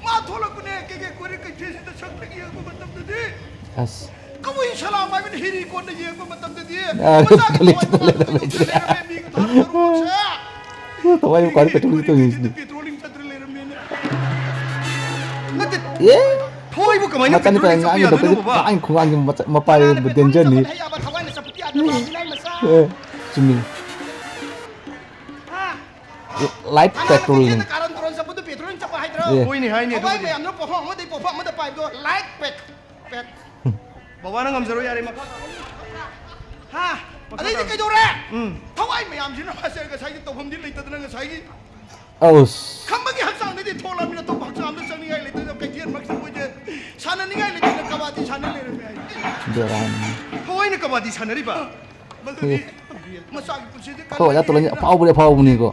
ꯃꯥ ꯊꯣꯛꯂꯛꯄꯅꯦ, ꯀꯩ ꯀꯩ ꯀꯣꯏꯔꯦ, ꯀꯩ ꯐꯤꯁꯤꯗ ꯁꯛꯇꯒꯤ ꯌꯦꯡꯕ ꯃꯇꯝꯗꯗꯤ꯫ ꯑꯁ꯫ ꯀꯕꯨꯏ ꯁꯂꯥꯝ ꯍꯥꯏꯕꯅ ꯍꯤꯔꯤ ꯀꯣꯟꯅ ꯌꯦꯡꯕ ꯃꯇꯝꯗꯗꯤ ꯑ, ꯃꯆꯥꯒꯤ ꯄꯦꯇ꯭ꯔꯣꯜ ꯊꯋꯥꯏ ꯂꯩꯇꯕ ꯃꯉꯥ ꯂꯩꯇ꯭ꯔꯦ꯫ ꯂꯩꯔꯝꯃꯦ, ꯃꯤꯒꯤ ꯊꯥꯔꯛꯄ ꯔꯣꯜꯁꯦ꯫ ꯊꯋꯥꯏ ꯀꯥꯏꯗ ꯄꯦꯇ꯭ꯔꯣꯜ ꯂꯩꯇꯧꯔꯤꯁꯤꯗꯤ? ꯄꯦꯇ꯭ꯔꯣꯂꯤꯡ ꯆꯠꯇ꯭ꯔ ꯂꯩꯔꯝꯃꯦꯅꯦ꯫ ꯅꯠꯇꯦ, ꯑꯦ? ꯊꯋꯥꯏꯕꯨ ꯀꯃꯥꯏꯅ ꯃꯆꯥꯅꯤ ꯄꯦꯇ꯭ꯔꯣꯂꯤꯡ ꯄꯥꯏ ꯆꯠꯄ ꯉꯥꯡꯉꯤ ꯌꯥꯗꯣꯏꯅꯣ, ꯗꯣꯛꯇꯔꯁꯦ ꯕꯕꯥ? ꯉꯥꯡꯉꯤ ꯈꯨꯉꯥꯡꯁꯦ ꯃꯆꯥ-, ꯃꯄꯥ ꯃꯆꯥꯅ ꯄꯦꯇ꯭ꯔꯣꯂꯤꯡ dangerꯅꯤ꯫ ꯆꯠꯄ ꯍꯩ ꯌꯥꯕ, ꯊꯋꯥꯏꯅ ꯆꯠꯄꯗꯤ ꯌꯥꯗꯕ, ꯃꯤꯅꯥꯏ ꯃꯆꯥ꯫ ꯑꯦ, ꯆꯨꯝꯃꯤ꯫ ꯍꯥ? Light patrolling. ꯀꯥꯔꯟ ꯇꯨꯔꯟ ꯆꯠꯄꯗꯨ ꯄꯦꯇ꯭ꯔꯣꯂꯤꯡ ꯆꯠꯄ ꯍꯥꯏꯗ꯭ꯔꯥ? ꯑꯦ꯫ ꯍꯣꯏꯅꯦ ꯍꯥꯏꯅꯦ, ꯊꯋꯥꯏ ꯑꯗꯨꯕꯨꯗꯤ꯫ ꯃꯌꯥꯝꯗꯣ ꯄꯣꯠꯐꯝ ꯑꯃꯗꯒꯤ ꯄꯣꯠꯐꯝ ꯑꯃꯗ ꯄꯥꯏꯕꯗꯣ ꯂꯥꯏꯛ ꯄꯦꯠ, ꯄꯦꯠ꯫ ꯕꯕꯥꯅ ꯉꯝꯖꯔꯣꯏ, ꯌꯥꯔꯦ, ꯃꯈꯥ ꯇꯥꯔꯣ꯫ ꯍꯥ? ꯑꯗꯩꯗꯤ ꯀꯩꯗꯧꯔꯦ? ꯎꯝ꯫ ꯊꯋꯥꯏ ꯃꯌꯥꯝꯁꯤꯅ ꯃꯥꯁꯦ ꯉꯁꯥꯏꯒꯤ ꯇꯧꯐꯝꯗꯤ ꯂꯩꯇꯗꯅ ꯉꯁꯥꯏꯒꯤ ꯑꯧꯁ꯫ ꯈꯝꯕꯒꯤ ꯍꯛꯆꯥꯡꯗꯗꯤ ꯊꯣꯛꯂꯕꯅꯤꯅ ꯑꯇꯣꯞꯄ ꯍꯛꯆꯥꯡ ꯑꯝꯇ ꯆꯪꯅꯤꯡꯉꯥꯏ ꯂꯩꯇꯗꯅ ꯀꯩꯊꯦꯜꯃꯛꯁꯤꯗ ꯃꯣꯏꯁꯦ ꯁꯥꯟꯅꯅꯤꯡꯉꯥꯏ ꯂꯩꯇꯗꯅ ꯀꯕꯥꯗꯤ ꯁꯥꯟꯅ ꯂꯩꯔꯝꯃꯦ ꯍꯥꯏ꯫ ꯕꯦꯔꯥꯅꯤ꯫ ꯊꯋꯥꯏꯅ ꯀꯕꯥꯗꯤ ꯁꯥꯟꯅꯔꯤꯕ? ꯃꯗꯨꯗꯤ ꯑꯦ꯫ ꯃꯆꯥꯒꯤ ꯄꯨꯟꯁꯤꯗꯤ ꯑꯩꯈꯣꯏ ꯑꯣꯖꯥ ꯇꯣꯂꯟꯁꯦ ꯀꯜꯂꯛꯏ꯫ ꯑꯐꯥꯎꯕꯗꯤ ꯑꯐꯥꯎꯕꯅꯤꯀꯣ꯫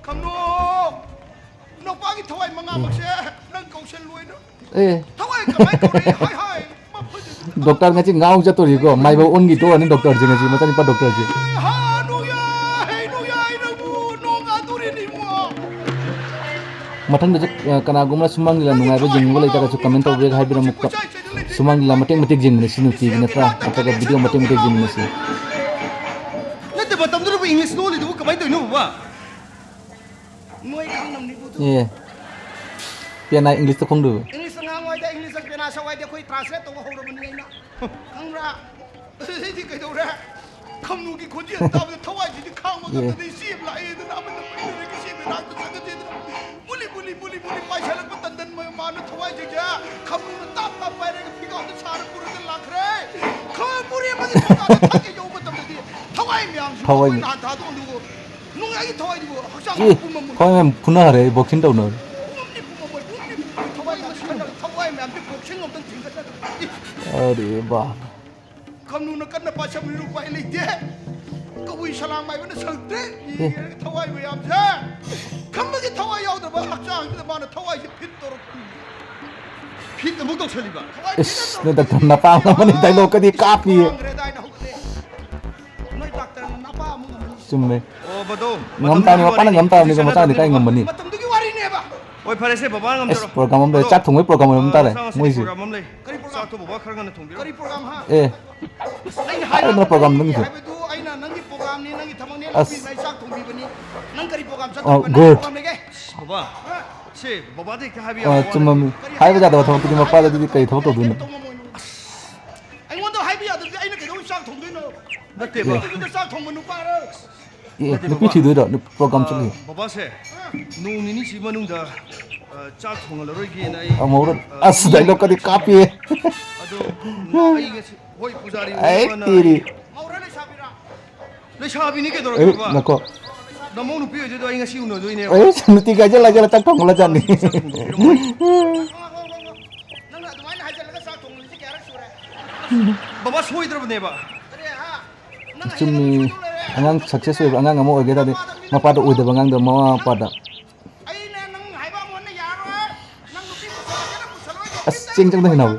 ꯈꯝꯅꯨ! ꯅꯨꯄꯥꯒꯤ ꯊꯋꯥꯏ ꯃꯉꯥꯃꯛꯁꯦ ꯅꯪ ꯀꯧꯁꯜꯂꯣꯏꯅ꯫ ꯑꯦ꯫ ꯊꯋꯥꯏ ꯀꯃꯥꯏ ꯀꯧꯔꯛꯏ? ꯍꯥꯏ, ꯍꯥꯏ꯫ ꯗꯣꯛꯇꯔ ꯉꯁꯤ ꯉꯥꯎ ꯆꯠꯇꯣꯔꯤꯀꯣ꯫ ꯃꯥꯏꯕ ꯑꯣꯟꯈꯤ ꯇꯣꯛꯑꯅꯤ ꯗꯣꯛꯇꯔꯁꯦ ꯉꯁꯤ, ꯃꯆꯥꯅꯨꯄꯥ ꯗꯣꯛꯇꯔꯁꯦ꯫ ꯑꯦ, ꯍꯥ, ꯅꯣꯡꯌꯥꯏ, ꯅꯣꯡꯌꯥꯏ, ꯅꯪꯕꯨ ꯅꯣꯡ ꯍꯥꯗꯣꯔꯦꯅꯦ, ꯏꯕꯨꯡꯉꯣ꯫ ꯃꯊꯪꯗꯁꯨ, ꯑ, ꯀꯅꯥꯒꯨꯝꯕ ꯁꯨꯃꯥꯡ ꯂꯤꯂꯥ ꯅꯨꯡꯉꯥꯏꯕ ꯌꯦꯡꯅꯤꯡꯕ ꯂꯩꯇꯥꯔꯒꯁꯨ comment ꯇꯧꯕꯤꯔꯒ ꯍꯥꯏꯕꯤꯔꯝꯃꯨ꯫ ꯁꯨꯃꯥꯡ ꯂꯤꯂꯥ ꯃꯇꯦꯛ ꯃꯇꯦꯛ ꯌꯦꯡꯕꯅ ꯁꯤ ꯅꯨꯡꯇꯤꯒꯤ ꯅꯠꯇ꯭ꯔꯥ? ꯅꯠꯇ꯭ꯔꯒ video ꯃꯇꯦꯛ ꯃꯇꯦꯛ ꯌꯦꯡꯕꯅ ꯁꯤ? ꯅꯠꯇꯦ, ꯃꯇꯝꯗꯨꯗꯕꯨ English ꯂꯣꯜꯂꯤꯗꯨꯕꯨ ꯀꯃꯥꯏꯅ ꯇꯧꯔꯤꯅꯣ, ꯕꯕꯥ? ꯅꯣꯏ ꯈꯪꯉꯝꯅꯤꯕꯨ ꯑꯗꯨ꯫ ꯑꯦ꯫ ꯄꯦꯅꯥ English ꯇ ꯐꯣꯡꯗꯣꯏꯕ꯫ English ꯉꯥꯡꯉꯣ ꯍꯥꯏꯗꯤ, English ꯄꯦꯅꯥ ꯁꯛꯑꯣ ꯍꯥꯏꯗꯤ ꯑꯩꯈꯣꯏ translate ꯇꯧꯕ ꯍꯧꯔꯕꯅꯤ ꯑꯩꯅ꯫ ꯈꯪꯕ꯭ꯔꯥ? ꯑꯗꯩꯗꯤ ꯀꯩꯗꯧꯔꯦ? ꯈꯝꯅꯨꯒꯤ ꯈꯣꯟꯖꯦꯜ ꯇꯥꯕꯗ ꯊꯋꯥꯏꯁꯤꯗꯤ ꯈꯥꯡꯕ ꯑꯦ꯫ ꯉꯝꯗꯅ ꯏꯆꯦ ꯑꯃ ꯂꯥꯛꯑꯦꯗꯅ ꯑꯃꯅ ꯄꯨꯔꯒ ꯏꯆꯦ ꯃꯅꯥꯛꯇ ꯆꯪꯒꯗꯦꯗꯅ ꯃꯨꯂꯤ, ꯃꯨꯂꯤ, ꯃꯨꯂꯤ, ꯃꯨꯂꯤ ꯄꯥꯏꯁꯜꯂꯛꯄ ꯇꯟꯗꯟ ꯃ-, ꯃꯥꯅ ꯊꯋꯥꯏꯁꯤꯡꯁꯦ ꯈꯝꯅꯨꯅ ꯇꯥꯞ ꯇꯥꯞ ꯄꯥꯏꯔꯒ ꯐꯤꯒꯥꯎꯗ ꯁꯥꯔ ꯄꯨꯔꯒ ꯂꯥꯛꯈ꯭ꯔꯦ꯫ ꯈꯝ ꯃꯣꯔꯦ ꯑꯃꯒꯤ ꯊꯣꯡꯒꯥꯟꯗ ꯊꯥꯡꯒ ꯌꯧꯕ ꯃꯇꯝꯗꯗꯤ ꯊꯋꯥꯏ ꯃꯌꯥꯝꯁꯤꯕꯨ ꯊꯋꯥꯏ ꯑꯩꯈꯣꯏ ꯅꯍꯥꯟ ꯊꯥꯗꯣꯛꯑꯝꯗꯨꯕꯨ ꯅꯨꯡꯉꯥꯏꯒꯤ ꯊꯋꯥꯏꯗꯨꯕꯨ ꯍꯛꯆꯥꯡ ꯑꯦ, ꯄꯨꯝꯕ ꯃꯨꯟ-, ꯊꯋꯥꯏ ꯃꯌꯥꯝ ꯐꯨꯅꯈ꯭ꯔꯦ, boxing ꯇꯧꯅꯔꯦ꯫ ꯄꯨꯝꯅꯤ ꯄꯨꯝꯕ ꯃꯣꯏ ꯄꯨꯝꯅꯤ ꯄꯨꯝꯕ ꯊꯋꯥꯏ ꯃꯌꯥꯝꯁꯤ ꯀꯟꯅ ꯊꯋꯥꯏ ꯃꯌꯥꯝꯁꯤ boxing ꯑꯝꯇꯪ ꯊꯤꯡꯒꯠꯅꯗ꯭ꯔꯗꯤ꯫ ꯑꯦ꯫ ꯑꯔꯦ ꯕꯥꯞ꯫ ꯈꯝꯅꯨꯅ ꯀꯟꯅ ꯄꯥꯏꯁꯟꯕꯤꯔꯨ ꯎꯄꯥꯏ ꯂꯩꯇꯦ꯫ ꯀꯕꯨꯏ ꯁꯂꯥꯝ ꯃꯥꯏꯕꯅ ꯁꯛꯇ꯭ꯔꯦ꯫ ꯑꯦ꯫ ꯌꯦꯡꯉꯦ ꯊꯋꯥꯏ ꯃꯌꯥꯝꯁꯦ꯫ ꯈꯝꯕꯒꯤ ꯊꯋꯥꯏ ꯌꯥꯎꯗ꯭ꯔꯕ ꯍꯛꯆꯥꯡꯁꯤꯗ ꯃꯥꯅ ꯊꯋꯥꯏꯁꯤ fit ꯇꯧꯔꯛꯄ꯫ Fit ꯑꯃꯨꯛ ꯇꯧꯁꯜꯂꯤꯕ꯫ ꯊꯋꯥꯏ fit ꯏꯁ, ꯇꯧꯔꯛꯄ꯫ ꯅꯣꯏ ꯗꯥꯛꯇꯔ ꯅꯄꯥ ꯑꯃꯅꯤ dialogue ꯀꯗꯤ ꯀꯥꯞꯄꯤꯌꯦ꯫ ꯈ꯭ꯋꯥꯡꯈ꯭ꯔꯦ ꯍꯥꯏꯅ ꯍꯧꯒꯠꯂꯦ꯫ ꯅꯣꯏ ꯗꯥꯛꯇꯔꯅ ꯅꯄꯥ ꯑꯃꯨꯛ ꯉꯝꯃꯅꯤ꯫ ꯆꯨꯝꯃꯦ꯫ ꯑꯣ, ꯕꯗꯣ, ꯉꯝ ꯃꯇꯝꯗꯨꯒꯤ ꯇꯥꯕꯅꯤ, ꯃꯄꯥꯅ ꯋꯥꯔꯤꯅꯤ꯫ ꯉꯝ ꯇꯥꯕꯅꯤ, ꯍꯧꯖꯤꯛ ꯃꯆꯥꯅꯗꯤ ꯀꯥꯏ ꯆꯠꯅꯗꯣꯏꯅꯤ꯫ ꯉꯝꯃꯅꯤ? ꯃꯇꯝꯗꯨꯒꯤ ꯋꯥꯔꯤꯅꯦꯕ꯫ ꯍꯣꯏ, ꯐꯔꯦꯁꯦ, ꯕꯕꯥ ꯑꯦꯁ, ꯉꯝꯖꯔꯣ꯫ Program ꯑꯃ ꯂꯩ, ꯑꯗꯣ, ꯆꯥꯛ ꯊꯣꯡꯕꯩ program ꯑꯃ ꯑ, ꯇꯥꯔꯦ, ꯆꯥꯛ ꯉꯁꯤꯗꯤ ꯃꯣꯏꯁꯦ꯫ Program ꯑꯃ ꯂꯩ꯫ ꯀꯔꯤ program? ꯆꯥꯛꯇꯣ ꯕꯕꯥ ꯈꯔ ꯉꯟꯅ ꯊꯣꯡꯕꯤꯔꯣ꯫ ꯀꯔꯤ program, ꯍꯥ? ꯑꯦ꯫ ꯑꯩꯅ ꯍꯥꯏꯕ ꯍꯥꯏꯔꯗꯅ program ꯅꯪꯒꯤꯁꯦ꯫ ꯍꯥꯏꯕꯗꯨ ꯑꯩꯅ ꯅꯪꯒꯤ programꯅꯤ, ꯅꯪꯒꯤ ꯊꯕꯛꯅꯤ, ꯑꯁ꯫ ꯂꯥꯛꯄꯤꯕ ꯑꯩ ꯆꯥꯛ ꯊꯣꯡꯕꯤꯕꯅꯤ꯫ ꯅꯪ ꯀꯔꯤ program ꯑꯣ, ꯆꯠꯇꯣꯏꯕ? ꯅꯪ good꯫ Program ꯂꯩꯒꯦ? ꯕꯕꯥ, ꯁꯦ, ꯕꯕꯥꯗꯤ ꯍꯦꯛꯇ ꯍꯥꯏꯕ ꯑꯣ, ꯌꯥꯕ ꯋꯥ ꯆꯨꯝꯃꯝꯃꯤ꯫ ꯅꯠꯇꯦ꯫ ꯀꯔꯤ ꯍꯥꯏꯕ ꯌꯥꯗꯕ ꯍꯥꯏꯕ? ꯊꯕꯛꯇꯨꯗꯤ ꯃꯄꯥꯗꯗꯤ ꯀꯔꯤ ꯊꯕꯛ ꯇꯧꯗꯣꯏꯅꯣ? ꯇꯧ ꯉꯝꯃꯣꯏ ꯅꯪ꯫ ꯑꯩꯉꯣꯟꯗ ꯍꯥꯏꯕ ꯌꯥꯗꯕꯗꯤ ꯑꯩꯅ ꯀꯩꯗꯧꯕꯩ ꯆꯥꯛ ꯊꯣꯡꯗꯣꯏꯅꯣ? ꯅꯠꯇꯦꯕ꯫ ꯑꯩ ꯆꯥꯛ ꯊꯣꯡꯕ ꯅꯨꯄꯥꯔꯣ? ꯑꯦ, ꯅꯠꯇꯦ, ꯅꯨꯄꯤ ꯕꯕꯥ꯫ ꯊꯤꯗꯣꯏꯔꯣ? ꯅꯨ-, program ꯑ, ꯆꯠꯂꯤ꯫ ꯕꯕꯥꯁꯦ, ꯅꯣꯡ ꯅꯤꯅꯤꯁꯤ ꯃꯅꯨꯡꯗ, ꯑ, ꯆꯥꯛ ꯊꯣꯡꯍꯜꯂꯔꯣꯏꯒꯦꯅ ꯑꯩ, ꯑ, ꯃꯧꯔ-, ꯑ, ꯑꯁ, dialogue ꯀꯗꯤ ꯀꯥꯞꯄꯤꯌꯦ꯫ ꯑꯗꯣ, ꯎꯝ, ꯑꯩ ꯉꯁꯤ, ꯍꯣꯏ, ꯄꯨꯖꯥꯔꯤ ꯑꯩ ꯑꯣꯏꯅꯕꯅ ꯇꯤꯔꯤ꯫ ꯑꯩ ꯂꯩꯁꯥꯕꯤꯅꯤ ꯀꯩꯗꯧꯔꯒꯦ, ꯑꯦ, ꯕꯕꯥ? ꯅꯀꯣ꯫ ꯅꯃꯧ ꯅꯨꯄꯤ ꯑꯣꯏꯗꯣꯏꯗꯣ ꯑꯩ ꯉꯁꯤ ꯎꯅꯗꯣꯏꯅꯦꯕ꯫ ꯑꯦ, ꯅꯨꯡꯇꯤ ꯀꯥꯏꯖꯜ ꯂꯥꯏꯖꯜꯂ ꯆꯥꯛ ꯊꯣꯡꯍꯜꯂꯖꯥꯠꯅꯤ꯫ ꯆꯥꯛ ꯊꯣꯡꯕꯤꯔꯝꯃꯣ꯫ ꯅꯪꯅ ꯑꯗꯨꯃꯥꯏꯅ ꯍꯥꯏꯖꯜꯂꯒ ꯆꯥꯛ ꯊꯣꯡꯍꯜꯂꯤꯁꯦ ꯀꯌꯥꯔꯛ ꯁꯨꯔꯦ? ꯕꯕꯥ ꯁꯣꯏꯗ꯭ꯔꯕꯅꯦꯕ꯫ ꯆꯨꯝꯃꯤ꯫ ꯑꯉꯥꯡ success ꯑꯣꯏꯕ ꯑꯉꯥꯡ ꯑꯃ ꯑꯣꯏꯒꯦ ꯇꯥꯔꯗꯤ ꯃꯄꯥꯗ ꯑꯣꯏꯗꯕ ꯑꯉꯥꯡꯗꯣ ꯃꯃꯥ ꯃꯄꯥꯗ꯫ ꯑꯩꯅ ꯅꯪ ꯍꯥꯏꯕ ꯑꯃ ꯍꯣꯠꯅ ꯌꯥꯔꯣꯏ꯫ ꯅꯪ ꯅꯨꯄꯤ ꯄꯨꯁꯜꯂꯛꯀꯦꯔꯥ ꯄꯨꯁꯜꯂꯣꯏꯗ꯭ꯔꯥ ꯑꯁ, ꯆꯦꯡ ꯆꯪꯗ ꯍꯩꯅꯧ꯫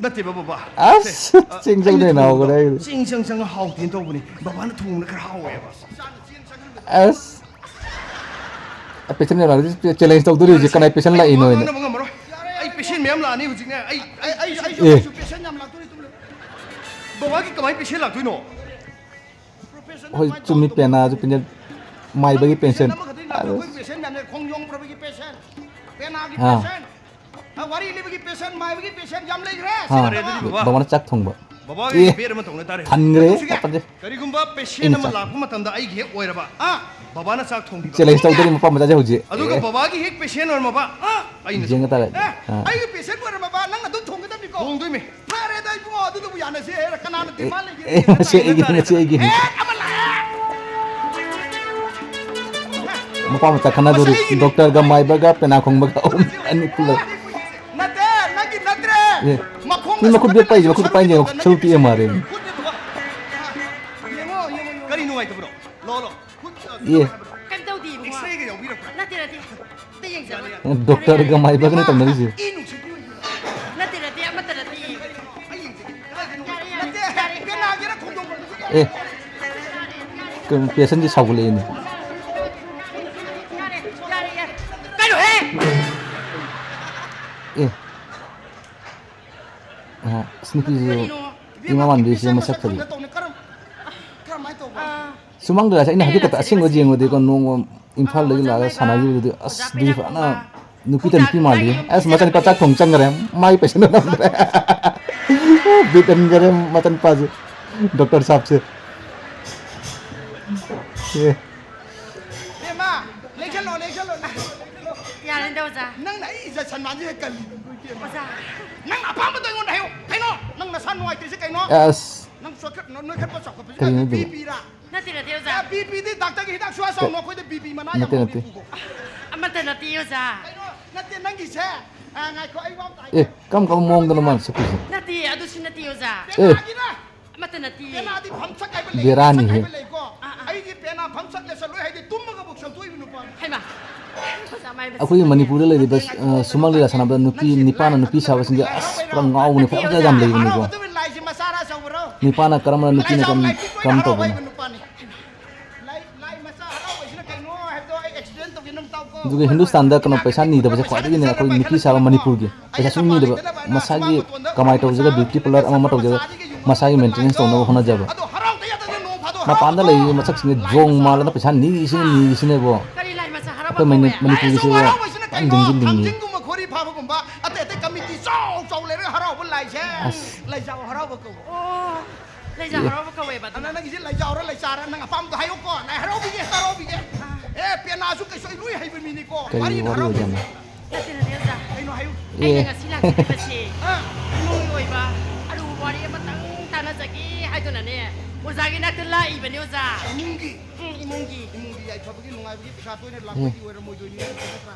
ꯅꯠꯇꯦꯕ ꯕꯕꯥ꯫ ꯑꯁ, ꯁꯦ, ꯑ, ꯆꯦꯡ ꯆꯪꯗ ꯑꯩꯅ ꯍꯩꯅꯧ ꯊꯣꯡꯕꯗꯣ ꯍꯧꯒꯠꯂꯦ ꯑꯩ꯫ ꯆꯦꯡ ꯆꯪ ꯆꯪ ꯍꯥꯎꯇꯦꯅ ꯇꯧꯕꯅꯤ꯫ ꯕꯕꯥꯅ ꯊꯣꯡꯕꯅ ꯈꯔ ꯍꯥꯎꯋꯦꯕ꯫ ꯑꯁ꯫ ꯑ, patient ꯌꯥꯝ ꯂꯥꯛꯇꯣꯏ, challenge ꯇꯧꯗꯣꯔꯤ ꯍꯧꯖꯤꯛ ꯀꯅꯥꯏ patient ꯂꯥꯛꯏꯅꯣ ꯍꯥꯏꯅ꯫ ꯉꯥꯡꯅꯕ ꯉꯝꯃꯔꯣꯏ꯫ ꯑꯩ patient ꯃꯌꯥꯝ ꯂꯥꯛꯑꯅꯤ ꯍꯧꯖꯤꯛꯅꯦ꯫ ꯑꯩ, ꯑꯩ, ꯑꯩ, ꯑꯩ, ꯑꯦ꯫ ꯑꯩꯁꯨ patient ꯌꯥꯝ ꯂꯥꯛꯇꯣꯔꯤ, ꯇꯨꯝ ꯂꯩ꯫ ꯕꯕꯥꯒꯤ ꯀꯃꯥꯏ patient ꯂꯥꯛꯇꯣꯏꯅꯣ? ꯍꯣꯏ, ꯆꯨꯝꯃꯤ, ꯄꯦꯅꯥꯁꯨ patient, ꯃꯥꯏꯕꯒꯤ patient꯫ ꯑꯃꯈꯛꯇ ꯅꯠꯇꯦ, ꯑꯩꯈꯣꯏ patient ꯌꯥꯝꯅ ꯈꯣꯡꯖꯣꯝ ꯄ꯭ꯔꯕꯒꯤ patient, ꯄꯦꯅꯥꯒꯤ ꯑꯥ꯫ Patient, ꯑ, ꯋꯥꯔꯤ ꯂꯤꯕꯒꯤ patient, ꯃꯥꯏꯕꯒꯤ patient ꯌꯥꯝ ꯂꯩꯈ꯭ꯔꯦ꯫ ꯑꯥ, ꯐꯔꯦ ꯑꯗꯨꯗꯤ ꯕꯕꯥ꯫ ꯕꯕꯥꯅ ꯆꯥꯛ ꯊꯣꯡꯕ꯫ ꯕꯕꯥꯒꯤ ꯑꯦ, bed ꯑꯃ ꯇꯧꯅ ꯇꯥꯔꯦ꯫ ꯊꯟꯈ꯭ꯔꯦ, ꯇꯧꯁꯤꯒꯦ꯫ ꯇꯞꯄꯁꯦ꯫ ꯀꯔꯤꯒꯨꯝꯕ patient ꯑꯩꯅ ꯑꯃ ꯆꯥꯛ ꯂꯥꯛꯄ ꯃꯇꯝꯗ ꯑꯩꯒꯤ ꯍꯦꯛ ꯑꯣꯏꯔꯕ, ꯑ, ꯕꯕꯥꯅ ꯆꯥꯛ ꯊꯣꯡꯕꯤꯕ꯫ Challenge ꯇꯧꯗꯣꯔꯤ ꯃꯄꯥ ꯃꯆꯥꯁꯦ ꯍꯧꯖꯤꯛ꯫ ꯑꯗꯨꯒ ꯑꯦ꯫ ꯕꯕꯥꯒꯤ ꯍꯦꯛ patient ꯑꯣꯏꯔꯝꯃꯕ, ꯑ, ꯑꯩꯅ ꯌꯦꯡꯉ ꯊꯣꯡ-, ꯇꯥꯔꯦ꯫ ꯑꯦ, ꯑꯥ꯫ ꯑꯩꯒꯤ patient ꯑꯣꯏꯔꯝꯃꯕ, ꯅꯪ ꯑꯗꯨꯝ ꯊꯣꯡꯒꯗꯕꯅꯤꯀꯣ꯫ ꯊꯣꯡꯗꯣꯏꯃꯤ꯫ ꯐꯔꯦꯗ ꯏꯕꯨꯡꯉꯣ, ꯑꯗꯨꯅꯕꯨ ꯌꯥꯅꯁꯦ ꯍꯥꯏꯔ ꯀꯅꯥꯅ ꯑꯦ, demand ꯂꯩꯒꯦ? ꯑꯦ, ꯉꯁꯤ ꯑꯩꯒꯤꯅꯤ, ꯉꯁꯤ ꯑꯩꯒꯤꯅꯤ꯫ ꯑꯦ, ꯑꯃ ꯂꯥꯛꯑꯦ꯫ ꯃꯄꯥ ꯃꯆꯥ ꯈꯠꯅꯗꯣꯔꯤ꯫ ꯃꯁꯤ ꯑꯩꯒꯤꯅꯤ꯫ Doctorꯒ ꯃꯥꯏꯕꯒ ꯄꯦꯅꯥ ꯈꯣꯡꯕꯒ ꯑꯍꯨꯝ, ꯑꯅꯤ ꯄꯨꯜꯂꯒ꯫ ꯅꯠꯇꯦ, ꯅꯪꯒꯤ ꯅꯠꯇ꯭ꯔꯦ꯫ ꯑꯦ, ꯃꯈꯣꯡ ꯃꯤ ꯃꯈꯨꯠ ꯃꯦꯠꯄ ꯍꯥꯏꯁꯦ, ꯃꯈꯨꯠꯇ ꯄꯥꯏꯅꯦ, ꯁꯔꯨ ꯇꯦꯛꯑ ꯃꯥꯜꯂꯦ꯫ ꯈꯨꯠ ꯅꯠꯇꯕ꯫ ꯌꯦꯡꯉꯣ, ꯌꯦꯡꯉꯣ, ꯌꯦꯡꯉꯣ꯫ ꯀꯔꯤ ꯅꯨꯡꯉꯥꯏꯇꯕꯅꯣ? ꯂꯥꯛꯑꯣ, ꯂꯥꯛꯑꯣ꯫ ꯈꯨꯠ, ꯑ, ꯑꯦ꯫ ꯀꯩꯝ ꯇꯧꯗꯦ ꯏꯕꯨꯡꯉꯣ꯫ X-rayꯒ ꯌꯥꯎꯕꯤꯔꯛꯄ꯭ꯔꯥ? ꯅꯠꯇꯦ, ꯅꯠꯇꯦ꯫ ꯑꯝꯇ ꯌꯦꯡꯖꯒꯦ꯫ Doctorꯒ ꯃꯥꯏꯕꯒꯅꯦ ꯇꯧꯅꯔꯤꯁꯦ꯫ ꯏ ꯅꯨꯡꯁꯤꯠꯀꯤ ꯑꯣꯏꯗꯣꯏꯔꯥ? ꯅꯠꯇꯦ, ꯅꯠꯇꯦ, ꯑꯃꯠꯇ ꯅꯠꯇꯦ꯫ ꯑꯩ ꯌꯦꯡꯖꯒꯦ꯫ ꯀꯗꯥꯏꯗꯅꯣ? ꯌꯥꯔꯦ, ꯌꯥꯔꯦ, ꯅꯠꯇꯦ, ꯌꯥꯔꯦ, ꯌꯥꯔꯦ꯫ ꯄꯦꯅꯥꯒꯤꯔ ꯈꯣꯡꯖꯣꯝ ꯄ꯭ꯔꯕꯒꯤꯔ? ꯑꯦ꯫ ꯀꯩꯅꯣ, patientꯁꯦ ꯁꯥꯎꯒꯠꯂꯛꯑꯦꯅꯦ꯫ ꯌꯥꯔꯦ, ꯌꯥꯔꯦ, ꯌꯥꯔꯦ꯫ ꯀꯩꯅꯣꯍꯦ? ꯑꯦ꯫ ꯑ, ꯑꯁ, ꯅꯨꯄꯤꯁꯨ ꯀꯔꯤꯅꯣ? ꯏꯃꯥ ꯃꯥꯟꯕꯤꯁꯦ ꯃꯁꯛ ꯐꯖꯩ꯫ ꯀꯔꯝ-, ꯀꯔꯝꯍꯥꯏꯅ ꯇꯧꯕ? ꯑꯥ꯫ ꯁꯨꯃꯥꯡꯗ ꯂꯥꯛꯑꯁꯦ, ꯑꯩꯅ ꯍꯥꯏꯐꯦꯠ ꯈꯛꯇ ꯑꯁꯦꯡꯕ ꯌꯦꯡꯉꯨꯗꯤꯀꯣ, ꯅꯣꯡꯃ ꯏꯝꯐꯥꯜꯗꯒꯤ ꯂꯥꯛꯑꯒ ꯁꯥꯟꯅꯈꯤꯕꯗꯨꯗꯤ, ꯑꯁ, ꯑꯗꯨꯗꯤ ꯐꯖꯅ ꯅꯨꯄꯤꯇ ꯅꯨꯄꯤ ꯃꯥꯜꯂꯤ꯫ ꯑꯁ, ꯃꯆꯥꯅꯨꯄꯥ ꯆꯥꯛ ꯊꯣꯡ ꯆꯪꯈ꯭ꯔꯦ, ꯃꯥꯏ ꯄꯩꯁꯥ ꯅꯝꯗ꯭ꯔꯦ꯫ ꯕꯤꯠ ꯍꯟꯈꯔꯦ ꯃꯆꯥꯅꯨꯄꯥꯁꯦ, doctor ꯁꯥꯕꯁꯦ꯫ ꯑꯦ꯫ ꯏꯕꯦꯝꯃ, ꯂꯦꯡꯁꯜꯂꯣ, ꯂꯦꯡꯁꯜꯂꯣ, ꯂꯦꯡꯁꯜꯂꯣ꯫ ꯌꯥꯔꯦꯗ, ꯑꯣꯖꯥ꯫ ꯅꯪꯅ ꯑꯩ ꯏꯖꯠ ꯁꯟꯃꯥꯟꯁꯦ ꯍꯦꯛ ꯀꯜꯂꯤ꯫ ꯑꯣꯖꯥ꯫ ꯅꯪ ꯑꯄꯥꯝꯕꯗꯣ ꯑꯩꯉꯣꯟꯗ ꯍꯥꯏꯌꯨ꯫ ꯀꯩꯅꯣ? ꯅꯪ ꯅꯁꯥ ꯅꯨꯡꯉꯥꯏꯇ꯭ꯔꯤꯁꯦ ꯀꯩꯅꯣ? ꯑꯁ꯫ ꯅꯪ ꯆꯣꯠꯈꯠ-, ꯅꯣꯏꯈꯠꯄ ꯆꯥꯎꯈꯠꯄꯁꯦ ꯀꯔꯤꯅꯣ ꯀꯩꯅꯣ? ꯑꯗꯨꯕꯣ? ꯕꯤ ꯄꯤꯔꯥ? ꯅꯠꯇꯦ, ꯅꯠꯇꯦ, ꯑꯣꯖꯥ꯫ ꯑꯦ, ꯕꯤ ꯄꯤꯗꯤ ꯗꯥꯛꯇꯔꯒꯤ ꯍꯤꯗꯥꯛ ꯁꯨꯡꯆꯥ ꯆꯥꯎꯅꯣ꯫ ꯀ-, ꯑꯩꯈꯣꯏꯗ ꯕꯤ ꯄꯤ ꯃꯅꯥ ꯌꯥꯝ ꯅꯠꯇꯦ, ꯍꯧꯕꯤ ꯅꯠꯇꯦ꯫ ꯄꯨꯒꯣ꯫ ꯑꯃꯠꯇ ꯅꯠꯇꯦ, ꯑꯣꯖꯥ꯫ ꯀꯩꯅꯣ? ꯅꯠꯇꯦ, ꯅꯪꯒꯤꯁꯦ꯫ ꯑ, ꯉꯥꯏꯈꯣ, ꯑꯩ ꯋꯥ ꯑꯝꯇ ꯍꯥꯏꯒꯦ꯫ ꯑꯦ, ꯀꯔꯝ ꯀꯔꯝꯕ ꯃꯑꯣꯡꯗꯅꯣ ꯃꯥꯅ ꯁꯛꯄꯤꯁꯦ? ꯅꯠꯇꯦ, ꯑꯗꯨꯁꯨ ꯅꯠꯇꯦ, ꯑꯣꯖꯥ꯫ ꯑꯦ꯫ ꯄꯦꯅꯥꯒꯤꯔ? ꯑꯃꯠꯇ ꯅꯠꯇꯤꯌꯦ꯫ ꯄꯦꯅꯥꯗꯤ ꯐꯝꯁꯛ ꯍꯥꯏꯕ ꯂꯩꯀꯣ, ꯕꯦꯔꯥꯅꯤꯍꯦ꯫ ꯐꯝꯁꯛ ꯍꯥꯏꯕ ꯂꯩꯀꯣ꯫ ꯑꯥ, ꯑꯥ꯫ ꯑꯩꯗꯤ ꯄꯦꯅꯥ ꯐꯝꯁꯛ ꯂꯦꯞꯁꯜꯂꯣꯏ ꯍꯥꯏꯗꯤ ꯇꯨꯝꯃꯒꯕꯨꯛ ꯁꯦꯝꯗꯣꯛꯏꯕ ꯅꯨꯄꯥꯅꯤ꯫ ꯍꯩꯃꯥ꯫ ꯑꯩꯈꯣꯏꯒꯤ ꯃꯅꯤꯄꯨꯔꯗ ꯂꯩꯔꯤꯕ, ꯑ, ꯁꯨꯃꯥꯡ ꯂꯤꯂꯥ ꯁꯥꯟꯅꯕꯗ ꯅꯨꯄꯤ ꯅꯤꯄꯥꯅ ꯅꯨꯄꯤ ꯁꯥꯕꯁꯤꯡꯁꯦ ꯑꯁ ꯄꯨꯔꯥ ꯉꯥꯎꯕꯅꯦ, ꯐꯖ ꯐꯖ ꯌꯥꯝ ꯂꯩꯕꯅꯤꯀꯣ꯫ ꯅꯤꯄꯥꯅ ꯀꯔꯝꯕꯅ, ꯅꯨꯄꯤꯅ ꯀꯔꯝ-, ꯀꯔꯝ ꯇꯧꯕꯅꯣ? ꯂꯥꯏ, ꯂꯥꯏ ꯃꯆꯥ ꯍꯔꯥꯎꯕꯁꯤꯅ ꯀꯩꯅꯣ ꯍꯥꯏꯕꯗꯣ ꯑꯩ explain ꯇꯧꯒꯦ, ꯅꯪ ꯇꯥꯎꯀꯣ꯫ ꯑꯗꯨꯒ ꯍꯤꯟꯗꯨꯁꯇꯥꯟꯗ ꯀꯩꯅꯣ ꯄꯩꯁꯥ ꯅꯤꯗꯕꯁꯦ ꯈ꯭ꯋꯥꯏꯗꯒꯤꯅꯦ ꯑꯩꯈꯣꯏ ꯅꯨꯄꯤ ꯁꯥꯕ ꯃꯅꯤꯄꯨꯔꯒꯤ꯫ ꯄꯩꯁꯥ ꯁꯨꯡ ꯅꯤꯗꯕ, ꯃꯁꯥꯒꯤ ꯀꯃꯥꯏ ꯇꯧꯖꯔꯒ beauty parlour ꯑꯃ ꯑꯃ ꯇꯧꯖꯔꯒ ꯃꯁꯥꯒꯤ maintenance ꯇꯧꯅꯕ ꯍꯣꯠꯅꯖꯕ꯫ ꯃꯄꯥꯟꯗ ꯂꯩꯔꯤꯕ ꯃꯁꯛꯁꯤꯡꯁꯦ ꯖꯣꯡ ꯃꯥꯜꯂꯗ ꯄꯩꯁꯥ ꯅꯤꯔꯤꯁꯤꯅ, ꯅꯤꯔꯤꯁꯤꯅꯕꯣ꯫ ꯀꯔꯤ ꯂꯥꯏ ꯃꯆꯥ ꯍꯔꯥꯎꯕ ꯑꯩꯈꯣꯏ ꯃꯅꯤ-, ꯀꯧꯋꯦ? ꯃꯅꯤꯄꯨꯔꯒꯤꯁꯦ ꯂꯥꯏ ꯑꯆꯧꯕ ꯌꯥꯝ ꯍꯔꯥꯎꯕꯁꯤꯅ ꯗꯤꯡꯁꯤꯟ ꯀꯩꯅꯣ? ꯗꯤꯡꯉꯤ꯫ ꯊꯥꯡꯖꯤꯡꯒꯨꯝꯕ ꯈꯣꯔꯤ ꯐꯥꯕꯒꯨꯝꯕ ꯑꯇꯩ ꯑꯇꯩ committee ꯆꯥꯎ ꯆꯥꯎ ꯂꯩꯔꯒ ꯍꯔꯥꯎꯕ ꯂꯥꯏꯁꯦ꯫ ꯑꯁ꯫ ꯂꯥꯏꯖꯥꯎ ꯍꯔꯥꯎꯕ ꯀꯧꯋꯦ꯫ ꯑꯣ, ꯂꯩꯖꯥꯎ ꯑꯦ꯫ ꯍꯔꯥꯎꯕ ꯀꯧꯋꯦꯕ ꯑꯗꯨꯅ ꯑꯗꯨꯅ꯫ ꯅꯪꯒꯤꯁꯦ ꯂꯩꯖꯥꯎꯔ ꯂꯩꯆꯥꯔ ꯅꯪ ꯑꯄꯥꯝꯕꯗꯣ ꯍꯥꯏꯌꯨꯀꯣ꯫ ꯂꯥꯏ ꯍꯔꯥꯎꯕꯤꯒꯦ, ꯍꯔꯥꯎꯕꯤꯒꯦ꯫ ꯑꯥ꯫ ꯑꯦ, ꯄꯦꯅꯥꯁꯨ ꯀꯩꯁꯨ ꯑꯩ ꯂꯣꯏ ꯍꯩꯕ ꯃꯤꯅꯤꯀꯣ꯫ ꯀꯔꯤ ꯋꯥꯔꯤꯅ ꯋꯥꯔꯤ ꯍꯔꯥꯎꯕꯤꯒꯦ꯫ ꯑꯣꯏꯖꯥꯠꯅꯣ? ꯅꯠꯇꯦ, ꯅꯠꯇꯦ, ꯑꯣꯖꯥ꯫ ꯀꯩꯅꯣ ꯍꯥꯏꯌꯨ꯫ ꯑꯩꯅ ꯑꯦ꯫ ꯉꯁꯤ ꯂꯥꯛꯆꯔꯤꯕꯁꯤ ꯑꯥ꯫ ꯏꯃꯨꯡꯒꯤ ꯑꯣꯏꯕ ꯑꯔꯨꯕ ꯋꯥꯔꯤ ꯑꯃꯇꯪ ꯇꯥꯟꯅꯖꯒꯦ ꯍꯥꯏꯗꯨꯅꯅꯦ ꯑꯣꯖꯥꯒꯤ ꯅꯥꯛꯇ ꯂꯥꯛꯏꯕꯅꯦ, ꯑꯣꯖꯥ꯫ ꯏꯃꯨꯡꯒꯤ? ꯎꯝ, ꯏꯃꯨꯡꯒꯤ꯫ ꯏꯃꯨꯡꯒꯤ ꯌꯥꯏꯐꯕꯒꯤ ꯅꯨꯡꯉꯥꯏꯕꯒꯤ ꯄꯩꯁꯥ ꯇꯣꯏꯅ ꯂꯥꯛꯄꯒꯤ ꯑꯦ꯫ ꯑꯣꯏꯔꯝꯃꯣꯏꯗꯣꯏꯅꯤ, ꯅꯠꯇ꯭ꯔꯥ?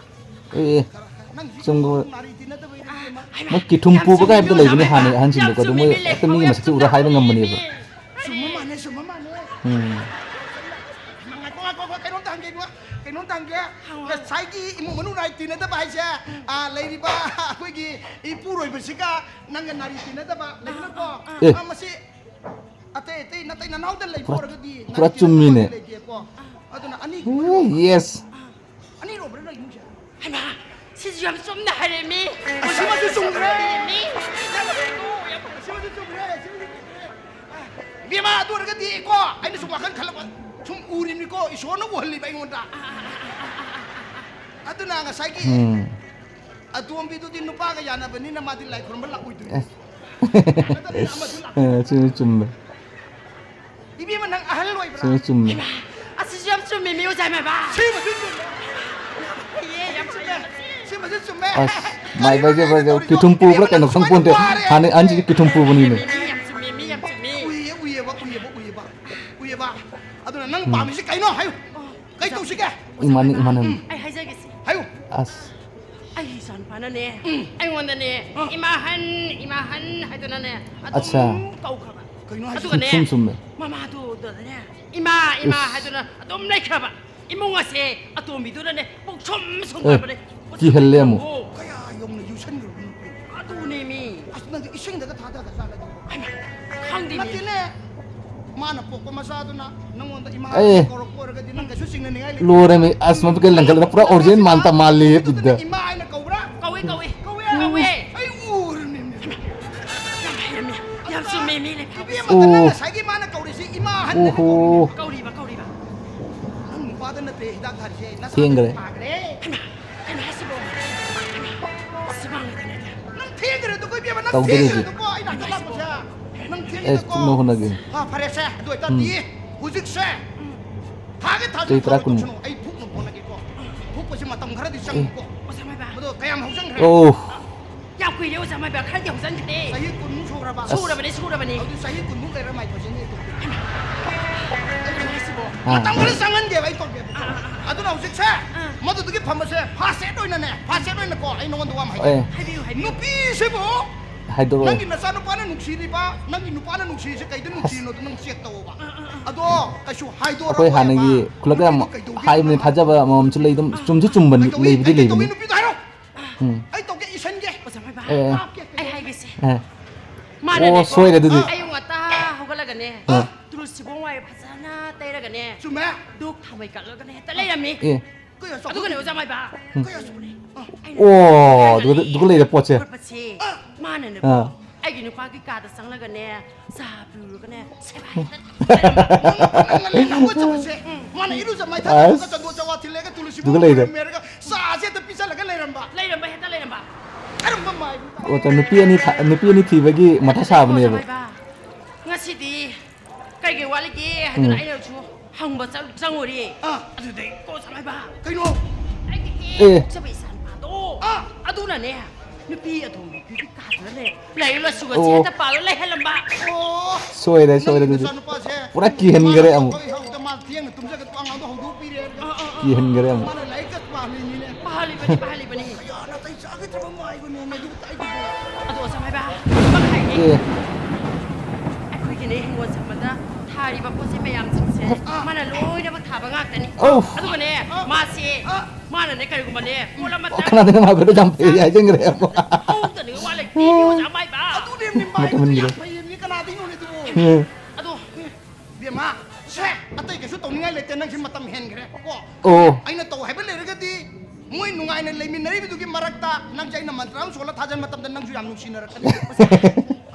ꯑꯦ, ꯑꯦ꯫ ꯈꯔ, ꯈꯔ, ꯅꯪ ꯍꯧꯖꯤꯛ ꯆꯨꯝꯕ꯫ ꯅꯥꯔꯤ ꯇꯤꯟꯅꯗꯕꯩꯅꯦ, ꯏꯕꯦꯝꯃ꯫ ꯍꯩꯃꯥ, ꯃꯣꯏ ꯀꯤꯊꯨꯝ ꯌꯥꯝ ꯄꯨꯕꯒ ꯆꯨꯝꯃꯤ, ꯍꯥꯏꯕꯗꯣ ꯂꯩꯕꯅꯦ ꯑꯣꯖꯥ꯫ ꯍꯥꯟꯅ ꯑꯍꯟꯁꯤꯡꯗꯣ, ꯌꯥꯝ ꯑꯗꯣ ꯃꯣꯏ ꯆꯨꯝꯃꯤ, ꯍꯦꯛꯇ ꯂꯦꯞꯄꯣ, ꯃꯤꯒꯤ ꯌꯥꯝ ꯃꯁꯛꯁꯦ ꯆꯨꯝꯅ ꯎꯔ ꯍꯥꯏꯕ ꯉꯝꯕꯅꯦꯕ꯫ ꯍꯥꯏꯕꯤꯔꯦ꯫ ꯆꯨꯝꯕ ꯃꯥꯜꯂꯦ, ꯆꯨꯝꯕ ꯃꯥꯜꯂꯦ꯫ ꯎꯝ꯫ ꯉꯥꯏꯈꯣ, ꯉꯥꯏꯈꯣ, ꯉꯥꯏꯈꯣ, ꯀꯩꯅꯣꯝꯇ ꯍꯪꯒꯦ, ꯏꯕꯨꯡꯉꯣ, ꯀꯩꯅꯣꯝꯇ ꯍꯪꯒꯦ꯫ ꯍꯪꯉꯣ꯫ ꯉꯁꯥꯏꯒꯤ ꯏꯃꯨꯡ ꯃꯅꯨꯡ ꯅꯥꯔꯤ ꯇꯤꯟꯅꯗꯕ ꯍꯥꯏꯁꯦ, ꯎꯝ꯫ ꯑꯥ, ꯂꯩꯔꯤꯕ ꯑꯩꯈꯣꯏꯒꯤ ꯏꯄꯨꯔꯣꯏꯕꯁꯤꯒ ꯅꯪꯒ ꯅꯥꯔꯤ ꯇꯤꯟꯅꯗꯕ ꯂꯩꯗꯅꯀꯣ? ꯑꯥ, ꯑꯥ, ꯑꯥ꯫ ꯑꯦ꯫ ꯑꯥ, ꯃꯁꯤ ꯑꯇꯩ, ꯑꯇꯩ, ꯅꯥꯇꯩ ꯅꯅꯥꯎꯗ ꯂꯩꯕ ꯄꯨꯔꯥ, ꯑꯣꯏꯔꯒꯗꯤ ꯄꯨꯔꯥ ꯅꯥꯔꯤ ꯇꯤꯟꯅꯗꯕ ꯆꯨꯝꯃꯤꯅꯦ꯫ ꯂꯩꯇꯦꯀꯣ? ꯑꯥ꯫ ꯑꯗꯨꯅ ꯑꯅꯤ ꯎꯝ, yes꯫ ꯑꯥ꯫ ꯑꯅꯤꯔꯣꯕ꯭ꯔꯥ ꯅꯣꯏ ꯏꯃꯨꯡꯁꯦ? ꯍꯩꯃꯥ, ꯁꯤꯁꯨ ꯌꯥꯝ ꯆꯨꯝꯅ ꯍꯥꯏꯔꯦꯃꯤ꯫ ꯁꯤꯃꯁꯨ ꯆꯨꯝꯈ꯭ꯔꯦ꯫ ꯃꯤ꯫ ꯁꯤꯃꯁꯨ ꯆꯨꯝꯈ꯭ꯔꯦ, ꯁꯤꯃꯁꯨ ꯆꯨꯝꯈ꯭ꯔꯦ꯫ ꯏꯕꯦꯝꯃ, ꯑꯗꯨ ꯑꯣꯏꯔꯒꯗꯤ ꯀꯣ, ꯑꯩꯅ ꯁꯨꯝ ꯋꯥꯈꯜ ꯈꯜꯂꯛꯄ, ꯁꯨꯝ ꯎꯔꯤꯕꯅꯤꯀꯣ, ꯏꯁꯣꯔꯅ ꯎꯍꯜꯂꯤꯕ ꯑꯩꯉꯣꯟꯗ꯫ ꯑꯗꯨꯅ ꯉꯁꯥꯏꯒꯤ ꯎꯝ꯫ ꯑꯇꯣꯝꯕꯤꯗꯨꯗꯤ ꯅꯨꯄꯥꯒ ꯌꯥꯅꯕꯅꯤꯅ ꯃꯥꯗꯤ ꯂꯥꯏ ꯈꯨꯔꯨꯝꯕ ꯂꯥꯛꯑꯣꯏꯗꯣꯏꯅꯤ꯫ ꯑꯦ꯫ ꯌꯥꯅꯗꯕꯅꯤꯅ ꯑꯃꯁꯨ ꯂꯥꯛꯑꯣꯏ꯫ ꯑꯦ, ꯆꯨꯝꯃꯤ, ꯆꯨꯝꯃꯤ꯫ ꯏꯕꯦꯝꯃ, ꯅꯪ ꯑꯍꯜ ꯑꯣꯏꯕ꯭ꯔꯥ? ꯆꯨꯝꯃꯤ, ꯆꯨꯝꯃꯤ꯫ ꯍꯩꯃꯥ, ꯑꯁꯤ ꯆꯨꯝꯃꯦ, ꯃꯤ ꯑꯣꯖꯥ ꯃꯥꯏꯕ꯫ ꯁꯤꯃꯁꯨ ꯆꯨꯝꯃꯦ꯫ ꯐꯩꯌꯦ, ꯌꯥꯝ ꯆꯨꯝꯃꯦ꯫ ꯁꯤꯃꯁꯨ ꯆꯨꯝꯃꯦ꯫ ꯑꯁ, ꯃꯥꯏꯕ ꯍꯥꯏꯁꯦ ꯐꯔꯦ, ꯀꯤꯊꯨꯝ ꯄꯨꯕ꯭ꯔꯥ ꯀꯩꯅꯣ ꯈꯪꯄꯣꯟꯇꯦ꯫ ꯋꯥꯔꯦ꯫ ꯍꯥꯟꯅ ꯑꯍꯟꯁꯤꯒꯤ ꯀꯤꯊꯨꯝ ꯄꯨꯕꯅꯤꯅꯦ꯫ ꯃꯤ ꯌꯥꯝ ꯆꯨꯝꯃꯦ, ꯃꯤ ꯌꯥꯝ ꯆꯨꯝꯃꯦ꯫ ꯎꯏꯌꯦ, ꯎꯏꯌꯦꯕ, ꯎꯏꯌꯦꯕ, ꯎꯏꯌꯦꯕ, ꯎꯏꯌꯦꯕ꯫ ꯑꯗꯨꯅ ꯅꯪ ꯎꯝ꯫ ꯄꯥꯝꯃꯤꯁꯤ ꯀꯩꯅꯣ ꯍꯥꯏꯌꯨ꯫ ꯀꯩ ꯇꯧꯁꯤꯒꯦ? ꯏꯃꯥꯅꯤ, ꯏꯃꯥꯅꯤ꯫ ꯎꯝ, ꯑꯩ ꯍꯥꯏꯖꯒꯦꯁꯦ꯫ ꯍꯥꯏꯌꯨ꯫ ꯑꯁ꯫ ꯑꯩꯒꯤ ꯏꯆꯥꯅꯨꯄꯥꯅꯅꯦ, ꯎꯝ꯫ ꯑꯩꯉꯣꯟꯗꯅꯦ, ꯑ꯫ "ꯏꯃꯥꯍꯟ, ꯏꯃꯥꯍꯟ" ꯍꯥꯏꯗꯅꯅꯦ, ꯑꯗꯨꯝ ꯑꯠꯆꯥ꯫ ꯀꯧꯈ꯭ꯔꯕ꯫ ꯀꯩꯅꯣ ꯍꯥꯏꯁꯤꯕꯣ? ꯑꯗꯨꯒꯅꯦ, ꯆꯨꯝ ꯆꯨꯝꯃꯦ꯫ ꯃꯃꯥꯗꯨꯗꯅꯦ, "ꯏꯃꯥ, ꯏꯃꯥ" ꯏꯁ꯫ ꯍꯥꯏꯗꯨꯅ ꯑꯗꯨꯝ ꯂꯩꯈ꯭ꯔꯕ꯫ ꯏꯃꯨꯡ ꯑꯁꯦ ꯑꯇꯣꯝꯕꯤꯗꯨꯅꯅꯦ, ꯄꯨꯡꯁꯨꯝ ꯑꯦ, ꯁꯨꯝꯈ꯭ꯔꯕꯅꯦ꯫ ꯀꯤꯍꯜꯂꯦ ꯑꯃꯨꯛ꯫ ꯑꯣ꯫ ꯀꯌꯥ ꯌꯧꯅ ꯌꯨꯁꯟꯈ꯭ꯔꯕ ꯅꯨꯄꯤ? ꯑꯗꯨꯅꯦꯃꯤ꯫ ꯑꯁ, ꯅꯪꯗꯤ ꯏꯁꯤꯡꯗꯒ ꯊꯥꯗꯒ ꯆꯥꯒꯗꯧꯕ꯫ ꯍꯩꯃꯥ, ꯈꯪꯗꯦꯃꯤ꯫ ꯅꯠꯇꯦꯅꯦ꯫ ꯃꯥꯅ ꯄꯣꯛꯄ ꯃꯆꯥꯗꯨꯅ ꯅꯪꯉꯣꯟꯗ ꯏꯃꯥ ꯑꯦ꯫ ꯀꯧꯔꯛꯄ ꯑꯣꯏꯔꯒꯗꯤ ꯅꯪ ꯀꯩꯁꯨ ꯆꯤꯡꯅꯅꯤꯡꯉꯥꯏ ꯂꯩꯇꯦ꯫ ꯂꯣꯏꯔꯦꯃꯤ꯫ ꯑꯁ, ꯃꯃꯤꯠꯀ ꯂꯪꯈꯠꯂꯒ ꯄꯨꯔꯥ ꯑꯣꯔꯤꯖꯤꯅꯦꯜ ꯃꯥꯟ ꯇ ꯃꯥꯜꯂꯦ ꯑꯗꯨꯗꯨꯅ ꯕꯤꯠꯇ꯫ ꯏꯃꯥ ꯍꯥꯏꯅ ꯀꯧꯕ꯭ꯔꯥ? ꯀꯧꯋꯦ, ꯀꯧꯋꯦ꯫ ꯀꯧꯋꯦ? ꯀꯧꯋꯦ꯫ ꯑꯩ ꯎꯔꯤꯅꯤꯅꯦ꯫ ꯌꯥꯝ ꯍꯩꯔꯝꯃꯤ꯫ ꯌꯥꯝ ꯆꯨꯝꯃꯦ, ꯃꯤ ꯂꯩꯐꯝ꯫ ꯏꯕꯦꯝꯃ, ꯑꯣ꯫ ꯅꯪ ꯉꯁꯥꯏꯒꯤ ꯃꯥꯅ ꯀꯧꯔꯤꯁꯤ ꯏꯃꯥ ꯍꯟꯅ ꯑꯣꯍꯣ꯫ ꯀꯧꯔꯤꯅꯦ꯫ ꯀꯧꯔꯤꯕ, ꯀꯧꯔꯤꯕ꯫ ꯅꯪ ꯅꯨꯄꯥꯗ ꯅꯠꯇꯦ ꯍꯤꯗꯥꯛ ꯊꯥꯔꯤꯁꯦ, ꯅꯁꯥꯗ ꯊꯦꯡꯈ꯭ꯔꯦ꯫ ꯊꯥꯈ꯭ꯔꯦ꯫ ꯍꯩꯃꯥ, ꯀꯩꯅꯣ ꯍꯥꯏꯁꯤꯕꯣ? ꯁꯨꯃꯥꯡꯗꯅꯦ꯫ ꯅꯪ ꯊꯦꯡꯈ꯭ꯔꯦꯗꯀꯣ ꯏꯕꯦꯝꯃ, ꯅꯪ ꯇꯧꯗꯣꯔꯤꯁꯦ꯫ ꯊꯦꯡꯈ꯭ꯔꯦꯗꯀꯣ ꯑꯩ ꯅꯥꯛꯇ ꯂꯥꯛꯄꯁꯦ꯫ ꯅꯪ ꯑꯦ, ꯊꯦꯡꯉꯦꯗꯀꯣ꯫ ꯆꯨꯝꯅ ꯍꯣꯠꯅꯒꯦ꯫ ꯑꯥ, ꯐꯔꯦꯁꯦ꯫ ꯑꯗꯨ ꯑꯣꯏꯇꯥꯔꯗꯤ ꯎꯝ꯫ ꯍꯧꯖꯤꯛꯁꯦ ꯊꯥꯒꯦ ꯊꯥꯖꯅ ꯆꯍꯤ ꯊꯕꯛ ꯇꯔꯥ ꯀꯨꯟ꯫ ꯇꯧꯁꯅꯨ꯫ ꯑꯩ ꯐꯨꯛꯅꯕ ꯍꯣꯠꯅꯒꯦꯀꯣ꯫ ꯐꯨꯛꯄꯁꯤ ꯃꯇꯝ ꯈꯔꯗꯤ ꯑꯦ꯫ ꯆꯪꯉꯤꯀꯣ꯫ ꯑꯣꯖꯥ ꯃꯥꯏꯕ꯫ ꯑꯗꯣ ꯀꯌꯥꯝ ꯍꯧꯖꯟꯈ꯭ꯔꯦ? ꯑꯣ꯫ ꯌꯥꯝ ꯀꯨꯏꯔꯦ ꯑꯣꯖꯥ ꯃꯥꯏꯕ, ꯈꯔꯗꯤ ꯍꯧꯖꯟꯈ꯭ꯔꯦ꯫ ꯆꯍꯤ ꯀꯨꯟꯃꯨꯛ ꯁꯨꯈ꯭ꯔꯕ? ꯑꯁ꯫ ꯁꯨꯔꯕꯅꯦ, ꯁꯨꯔꯕꯅꯦ꯫ ꯑꯗꯨ ꯆꯍꯤ ꯀꯨꯟꯃꯨꯛ ꯂꯩꯔ ꯃꯥꯏ ꯐꯖꯅꯤ ꯑꯩ ꯇꯧꯒꯦ꯫ ꯀꯩꯅꯣ ꯍꯥꯏꯁꯤꯕꯣ? ꯑꯥ꯫ ꯃꯇꯝ ꯈꯔ ꯆꯪꯍꯟꯒꯦꯕ ꯑꯩ ꯇꯧꯒꯦꯕꯀꯣ꯫ ꯑꯥ, ꯑꯥ, ꯑꯥ꯫ ꯑꯗꯨꯅ ꯍꯧꯖꯤꯛꯁꯦ ꯑꯥ꯫ ꯃꯗꯨꯗꯨꯒꯤ ꯐꯝꯕꯁꯦ ꯐꯥꯔꯁ ꯑꯦꯗ ꯑꯣꯏꯅꯅꯦ, ꯐꯥꯔꯁ ꯑꯦꯗ ꯑꯣꯏꯅꯀꯣ ꯑꯩ ꯅꯉꯣꯟꯗ ꯋꯥ ꯑꯃ ꯍꯥꯏꯒꯦ꯫ ꯑꯦ꯫ ꯍꯥꯏꯕꯤꯌꯨ, ꯍꯥꯏꯕꯤꯌꯨ꯫ ꯅꯨꯄꯤꯁꯤꯕꯨ ꯍꯥꯏꯗꯣꯔꯛꯑꯣ꯫ ꯅꯪꯒꯤ ꯅꯆꯥꯅꯨꯄꯥꯅ ꯅꯨꯡꯁꯤꯔꯤꯕ, ꯅꯪꯒꯤ ꯅꯨꯄꯥꯅ ꯅꯨꯡꯁꯤꯔꯤꯁꯦ ꯀꯩꯗ ꯑꯁ꯫ ꯅꯨꯡꯁꯤꯔꯤꯅꯣꯗꯣ ꯅꯪ ꯆꯦꯛ ꯇꯧꯋꯣꯕ꯫ ꯑꯥ, ꯑꯥ, ꯑꯥ꯫ ꯑꯗꯣ ꯀꯩꯁꯨ ꯍꯥꯏꯗꯣꯔꯛꯑꯣꯏꯕ꯫ ꯑꯩꯈꯣꯏ ꯍꯥꯟꯅꯒꯤ ꯈꯨꯂꯛꯇ ꯌꯥꯝ ꯅꯨꯄꯤꯗꯣ ꯀꯩꯗꯧꯕꯤꯅꯣ ꯍꯥꯏꯕꯅꯤ, ꯅꯪ? ꯊꯥꯖꯕ ꯑꯃꯃꯝꯁꯨ ꯂꯩ, ꯑꯗꯨꯝ ꯑꯥ꯫ ꯆꯨꯝꯁꯨ ꯆꯨꯝꯕꯅꯤ, ꯀꯩꯗꯧꯕꯤ-, ꯂꯩꯕꯨꯗꯤ ꯀꯩꯗꯧꯕꯤ ꯂꯩꯕꯅꯤ꯫ ꯅꯨꯄꯤꯗꯣ ꯍꯥꯏꯔꯣ? ꯎꯝ꯫ ꯑꯩ ꯇꯧꯒꯦ, ꯏꯁꯟꯒꯦ꯫ ꯑꯣꯖꯥ ꯃꯥꯏꯕ, ꯑꯦ, ꯑꯦ꯫ ꯀꯥꯞꯀꯦ꯫ ꯑꯩ ꯍꯥꯏꯒꯦꯁꯦ꯫ ꯑꯦ꯫ ꯃꯥꯅꯅꯦꯀꯣ, ꯑꯣ, ꯁꯣꯏꯔꯦ ꯑꯗꯨꯗꯤ꯫ ꯑꯌꯨꯛ ꯉꯟꯇꯥ ꯍꯧꯒꯠꯂꯒꯅꯦ, ꯑꯦ꯫ ꯇꯨꯜꯁꯤꯕꯣꯡ ꯋꯥꯏ ꯐꯖꯅ ꯇꯩꯔꯒꯅꯦ, ꯆꯨꯝꯃꯦ꯫ ꯙꯨꯞ ꯊꯥꯎꯃꯩ ꯀꯠꯂꯒꯅꯦ ꯍꯦꯛꯇ ꯂꯩꯔꯝꯃꯤ꯫ ꯑꯦ꯫ ꯀꯩ ꯑꯆꯧꯕ-, ꯑꯗꯨꯒꯅꯦ ꯑꯣꯖꯥ ꯃꯥꯏꯕ, ꯎꯝ꯫ ꯀꯩ ꯑꯆꯧꯕꯅꯦ? ꯑꯣ, ꯑꯗꯨꯒ, ꯑꯗꯨꯒ ꯂꯩꯔꯦ ꯄꯣꯠꯁꯦ꯫ ꯈꯣꯠꯄꯁꯦ, ꯑꯥ꯫ ꯃꯥꯅꯅꯦꯀꯣ, ꯑꯥ꯫ ꯑꯩꯒꯤ ꯅꯨꯄꯥꯒꯤ ꯀꯥꯗ ꯆꯪꯂꯒꯅꯦ, ꯆꯥ ꯄꯤꯔꯨꯔꯒꯅꯦ, ꯁꯦꯕꯥ ꯍꯦꯛꯇ ꯅꯪ ꯅꯪ ꯅꯪ ꯅꯪ ꯆꯠꯄꯁꯦ, ꯃꯥꯅ ꯏꯔꯨꯖ ꯃꯥꯏꯊꯖꯔꯒ ꯑꯁ꯫ ꯆꯟꯗꯣꯟ ꯆꯋꯥ ꯊꯤꯜꯂꯒ ꯇꯨꯜꯁꯤꯕꯣꯡ ꯑꯗꯨꯒ ꯂꯩꯔꯦ꯫ ꯈꯨꯔꯨꯝꯃꯦꯔꯒ ꯆꯥꯁꯦ ꯍꯦꯛꯇ ꯄꯤꯖꯜꯂꯒ ꯂꯩꯔꯝꯕ꯫ ꯂꯩꯔꯝꯕ, ꯍꯦꯛꯇ ꯂꯩꯔꯝꯕ꯫ ꯀꯔꯝꯕ ꯃꯥꯏꯕ? ꯑꯣ, ꯅꯨꯄꯤ ꯑꯅꯤ ꯊ-, ꯅꯨꯄꯤ ꯑꯅꯤ ꯊꯤꯕꯒꯤ ꯃꯊꯥ ꯁꯥꯕꯅꯦꯕ꯫ ꯃꯥꯏꯕ, ꯉꯁꯤꯗꯤ ꯀꯩ ꯀꯩ ꯋꯥꯠꯂꯤꯒꯦ ꯍꯥꯏꯗꯅ ꯎꯝ꯫ ꯑꯩꯅꯁꯨ ꯍꯪꯕ ꯆꯪ-, ꯆꯪꯉꯨꯔꯦ꯫ ꯑꯥ꯫ ꯑꯗꯨꯗꯩ ꯀꯣ ꯁꯝꯍꯥꯏꯕ꯫ ꯀꯩꯅꯣ? ꯑꯩꯒꯤ ꯍꯦꯛ ꯑꯦ꯫ ꯄꯣꯛꯆꯕ ꯏꯆꯥ ꯅꯨꯄꯥꯗꯣ꯫ ꯑꯥ꯫ ꯑꯗꯨꯅꯅꯦ, ꯅꯨꯄꯤ ꯑꯇꯣꯝꯕꯤ ꯀꯥꯗꯨꯅ ꯂꯩ꯫ ꯂꯥꯏꯔꯤꯛ ꯂꯥꯏꯁꯨꯒꯁꯦ ꯑꯣ꯫ ꯍꯦꯛꯇ ꯄꯥꯗ ꯂꯩꯍꯜꯂꯝꯕ꯫ ꯑꯣ꯫ ꯁꯣꯏꯔꯦ, ꯁꯣꯏꯔꯦ ꯅꯪꯒꯤ ꯑꯗꯨꯗꯤ꯫ ꯅꯆꯥꯅꯨꯄꯥꯁꯦ ꯄꯨꯔꯥ ꯀꯤꯍꯟꯈꯔꯦ ꯃꯥꯅ ꯑꯃꯨꯛ꯫ ꯊꯕꯛ ꯏꯪꯈꯥꯡꯗ ꯃꯥ ꯊꯦꯡꯅ ꯇꯨꯝꯖꯒꯗꯕ ꯑꯉꯥꯡꯗꯣ ꯍꯧꯗꯣꯛꯄꯤꯔꯦ꯫ ꯑꯥ, ꯑꯥ, ꯑꯥ꯫ ꯀꯤꯍꯟꯈꯔꯦ ꯑꯃꯨꯛ꯫ ꯃꯥꯅ ꯂꯥꯏꯔꯤꯛꯀ ꯄꯥꯍꯜꯂꯤꯅꯤꯅꯦ꯫ ꯄꯥꯍꯜꯂꯤꯕꯅꯤ, ꯄꯥꯍꯜꯂꯤꯕꯅꯤ꯫ ꯀꯌꯥ ꯅꯥꯇꯩ ꯆꯥꯒꯗ꯭ꯔꯕ ꯃꯥꯏꯕꯅꯣꯃꯦ ꯑꯗꯨꯕꯨ ꯇꯥꯏꯗꯨꯕꯣ꯫ ꯑꯗꯣ ꯑꯣꯖꯥ ꯃꯥꯏꯕ, ꯑꯃ ꯍꯥꯏꯒꯦ꯫ ꯑꯦ꯫ ꯑꯩꯈꯣꯏꯒꯤꯅꯦ ꯍꯤꯡꯒꯣꯜ ꯁꯝꯕꯗ ꯊꯥꯔꯤꯕ ꯄꯣꯠ ꯆꯩ ꯃꯌꯥꯝꯁꯤꯡꯁꯦ ꯑꯥ꯫ ꯃꯥꯅ ꯂꯣꯏꯅꯃꯛ ꯊꯥꯕ ꯉꯥꯛꯇꯅꯤ꯫ ꯑꯧ꯫ ꯑꯗꯨꯒꯅꯦ, ꯑꯥ꯫ ꯃꯥꯁꯦ, ꯑꯥ꯫ ꯃꯥꯅꯅꯦ ꯀꯔꯤꯒꯨꯝꯕꯅꯦ, ꯄꯣꯠ ꯑꯃꯇ ꯑꯣ, ꯀꯅꯥꯗꯅꯣ ꯃꯥ ꯈꯨꯠꯇ ꯌꯥꯝ ꯐꯩ ꯍꯥꯏꯖꯟꯈ꯭ꯔꯦ꯫ ꯍꯧꯗꯅ ꯋꯥ ꯂꯩꯇꯦ, ꯑꯣ꯫ ꯑꯣꯖꯥ ꯃꯥꯏꯕ꯫ ꯑꯗꯨꯅꯦ ꯃꯥꯏꯕꯁꯦ ꯃꯇꯝ ꯌꯥꯝ ꯍꯦꯟꯈ꯭ꯔꯦ꯫ ꯐꯩꯌꯦ, ꯃꯤ ꯀꯅꯥꯗ ꯌꯣꯜꯂꯤꯗꯨꯕꯣ? ꯎꯝ꯫ ꯑꯗꯣ ꯏꯕꯦꯝꯃ, ꯁꯦ, ꯑꯇꯩ ꯀꯩꯁꯨ ꯇꯧꯅꯤꯡꯉꯥꯏ ꯂꯩꯇꯦ, ꯅꯪꯁꯦ ꯃꯇꯝ ꯍꯦꯟꯈ꯭ꯔꯦ ꯀꯣ꯫ ꯑꯣ꯫ ꯑꯩꯅ ꯇꯧ ꯍꯥꯏꯕ ꯂꯩꯔꯒꯗꯤ ꯃꯣꯏ ꯅꯨꯡꯉꯥꯏꯅ ꯂꯩꯃꯤꯟꯅꯔꯤꯕꯗꯨꯒꯤ ꯃꯔꯛꯇ ꯅꯪꯁꯦ ꯑꯩꯅ ꯃꯟꯇ꯭ꯔ ꯑꯃ ꯁꯣꯜꯂ ꯊꯥꯖꯟ ꯃꯇꯝꯗ ꯅꯪꯁꯨ ꯌꯥꯝ ꯅꯨꯡꯁꯤꯅꯔꯛꯀꯅꯤ꯫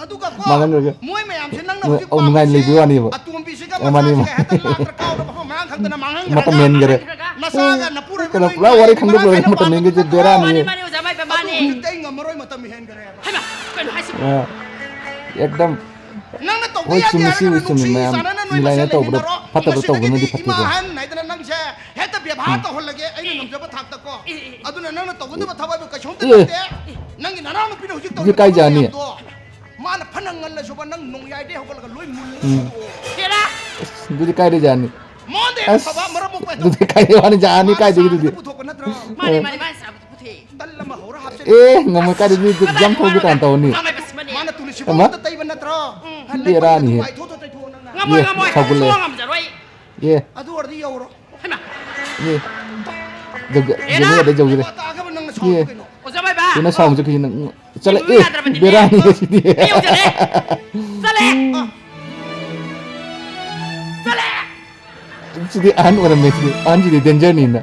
ꯑꯗꯨꯒ ꯀꯣ, ꯃꯥꯡꯍꯟꯈ꯭ꯔꯒ꯫ ꯃꯣꯏ ꯃꯌꯥꯝꯁꯦ ꯅꯪꯅ ꯃꯣꯏ ꯍꯧꯖꯤꯛ ꯑꯧ, ꯅꯨꯡꯉꯥꯏꯅ ꯄꯥꯝꯃꯤꯁꯦ ꯂꯩꯕꯩ ꯋꯥꯅꯦꯕ꯫ ꯑꯇꯣꯝꯕꯤꯁꯤꯒ ꯑꯦ, ꯃꯥꯅꯦ, ꯃꯆꯥꯁꯤꯒ ꯃꯥꯅꯦ꯫ ꯍꯦꯛꯇ ꯂꯥꯛꯇ ꯀꯥꯎꯗ ꯃꯐꯝ ꯃꯔꯥꯡ ꯈꯪꯗꯅ ꯃꯥꯡꯍꯟꯈ꯭ꯔꯒ ꯃꯇꯝ ꯍꯦꯟꯈꯔꯦ꯫ ꯅꯆꯥꯒ ꯅꯄꯨꯔꯣꯏꯕ ꯀꯩꯅꯣ, ꯂꯣꯏ ꯄꯨꯔꯥ ꯋꯥꯔꯤ ꯅꯨꯡꯉꯥꯏꯅ ꯈꯪꯗꯣꯛ ꯃꯔꯥꯡ ꯂꯣꯏꯔꯦ, ꯀꯥꯏꯅ ꯃꯇꯝ ꯄꯥꯟꯕꯗꯣ ꯍꯦꯟꯈ꯭ꯔꯦ, ꯅꯠꯇ꯭ꯔꯣ? ꯕꯦꯔꯥꯅꯤ꯫ ꯃꯥꯅꯦ, ꯃꯥꯅꯦ, ꯑꯣꯖꯥ ꯃꯥꯏꯕ, ꯑꯗꯨ ꯃꯥꯅꯦ꯫ ꯍꯧꯖꯤꯛꯇꯤ ꯑꯩ ꯉꯝꯃꯔꯣꯏ, ꯃꯇꯝ ꯍꯦꯟꯈꯔꯦ ꯍꯥꯏꯕ꯫ ꯍꯩꯃꯥ, ꯀꯩꯅꯣ ꯍꯥꯏꯁꯤꯕꯣ? ꯑ꯫ ꯑꯦꯛꯗꯝ꯫ ꯅꯪꯅ ꯇꯧꯕ ꯍꯣꯏ, ꯌꯥꯗꯦ ꯆꯨꯝꯃꯤ, ꯍꯥꯏꯔꯒꯅ ꯆꯨꯝꯃꯤ, ꯆꯨꯝꯃꯤ, ꯅꯨꯡꯁꯤ ꯃꯌꯥꯝ ꯆꯥꯟꯅꯅ ꯅꯣꯏ ꯃꯤꯂꯥꯏꯅ ꯃꯁꯦꯟ ꯇꯧꯕꯗꯣ ꯂꯩꯃꯤꯟꯅꯔꯣ꯫ ꯐꯠꯇꯕ ꯇꯧꯕꯅꯗꯤ ꯉꯁꯤꯗꯒꯤꯗꯤ ꯏꯃꯥ ꯐꯠꯇꯦꯀꯣ꯫ ꯑꯍꯟ ꯍꯥꯏꯗꯅ ꯅꯪꯁꯦ ꯍꯦꯛꯇ ꯕꯦꯕꯥꯔ ꯎꯝ꯫ ꯇꯧꯍꯜꯂꯒꯦ ꯑꯩꯅ ꯉꯝꯖꯕ ꯊꯥꯛꯇꯀꯣ꯫ ꯑꯦ, ꯑꯦ, ꯑꯦ꯫ ꯑꯗꯨꯅ ꯅꯪꯅ ꯇꯧꯒꯗꯕ ꯊꯕꯛ ꯑꯗꯨ ꯀꯩꯁꯨꯝꯇ ꯑꯦ꯫ ꯅꯠꯇꯦ꯫ ꯅꯪꯒꯤ ꯅꯅꯥꯎꯅꯨꯄꯤꯅ ꯍꯧꯖꯤꯛ ꯑꯗꯨꯗꯤ ꯇꯧꯔꯤꯕ ꯀꯥꯏ ꯊꯕꯛ ꯖꯥꯅꯤ? ꯃꯌꯥꯝꯗꯣ ꯃꯥꯅ ꯐꯅ ꯉꯜꯂꯁꯨꯕ ꯅꯪ ꯅꯣꯡꯌꯥꯏꯗꯩ ꯍꯧꯒꯠꯂꯒ ꯂꯣꯏ ꯃꯨꯜꯂꯒ ꯎꯝ꯫ ꯊꯣꯛꯑꯣ꯫ ꯍꯦꯔꯥ! ꯑꯁ, ꯑꯗꯨꯗꯤ ꯀꯥꯏꯗꯩ ꯖꯥꯅꯤ? ꯃꯉꯣꯟꯗ ꯍꯦꯟꯅ ꯑꯁ, ꯐꯕ ꯃꯔꯝ ꯃꯣꯛꯄ ꯍꯦꯛꯇ ꯑꯗꯨꯗꯤ ꯀꯥꯏꯗꯩ ꯋꯥꯅꯤ ꯖꯥꯅꯤ, ꯃꯥꯅ ꯀꯥꯏꯗꯒꯤ ꯆꯥꯕꯗ ꯑꯗꯨꯗꯤ? ꯄꯨꯊꯣꯛꯄ ꯅꯠꯇ꯭ꯔꯣ? ꯃꯥꯅꯦ, ꯑꯦ꯫ ꯃꯥꯅꯦ, ꯃꯥꯅ ꯆꯥꯕꯗ ꯄꯨꯊꯣꯛꯑꯦ꯫ ꯇꯜ ꯑꯃ ꯍꯧꯔ ꯍꯥꯞꯆꯤꯜꯂꯦ꯫ ꯑꯦ, ꯉꯝꯃꯣꯏ, ꯀꯥꯏꯗꯒꯤ ꯑꯗꯨꯗꯤ ꯀꯃꯥꯏꯅ ꯌꯥꯝ ꯐꯥꯎꯕ ꯀꯥꯟ ꯇꯧꯅꯤ? ꯃꯥꯅ ꯃꯥꯏꯕꯁꯤꯃꯅꯦ꯫ ꯃꯥꯅ ꯇꯨꯜꯁꯤ ꯑꯃ? ꯕꯣꯛꯁꯇ ꯇꯩꯕ ꯅꯠꯇ꯭ꯔꯣ? ꯎꯝ꯫ ꯍꯟꯗꯛ ꯕꯦꯔꯥꯅꯤꯍꯦ꯫ ꯋꯥꯏꯊꯣꯛ ꯊꯣꯛ ꯇꯩꯊꯣꯛꯑꯣ ꯅꯪꯅ꯫ ꯉꯝꯃꯣꯏ, ꯑꯦ, ꯉꯝꯃꯣꯏ꯫ ꯁꯥꯎꯒꯠꯂꯛꯑꯦ꯫ ꯁꯨꯡꯉꯝ ꯉꯝꯖꯔꯣꯏ꯫ ꯑꯦ꯫ ꯑꯗꯨ ꯑꯣꯏꯔꯗꯤ ꯌꯧꯔꯣ꯫ ꯍꯩꯃꯥ꯫ ꯑꯦ꯫ ꯖꯧꯒꯦ-, ꯍꯦꯔꯥ! ꯖꯦꯅꯤ ꯑꯗꯩ ꯖꯧꯒꯦ꯫ ꯇꯥꯒꯕ ꯅꯪꯅ ꯁꯥꯎꯔꯤꯗꯣ ꯑꯦ꯫ ꯀꯩꯅꯣ? ꯑꯣꯖꯥ ꯃꯥꯏꯕ꯫ ꯀꯩꯅꯣ ꯁꯥꯎꯕꯁꯦ ꯀꯩꯅꯣ? ꯆꯠꯂꯦ, ꯌꯦꯡꯉꯨ ꯑꯦ, ꯌꯥꯗ꯭ꯔꯕꯅꯤꯅꯦ꯫ ꯕꯦꯔꯥꯅꯤ ꯁꯤꯗꯤ꯫ ꯑꯩ ꯌꯧꯖꯔꯦ꯫ ꯆꯠꯂꯦ꯫ ꯆꯠꯂꯦ꯫ ꯁꯤꯗꯤ ꯑꯍꯟ ꯑꯣꯏꯔꯝꯃꯦ ꯁꯤꯗꯤ꯫ ꯑꯍꯟꯁꯤꯗꯤ ꯗꯦꯟꯖꯔꯅꯤꯅ꯫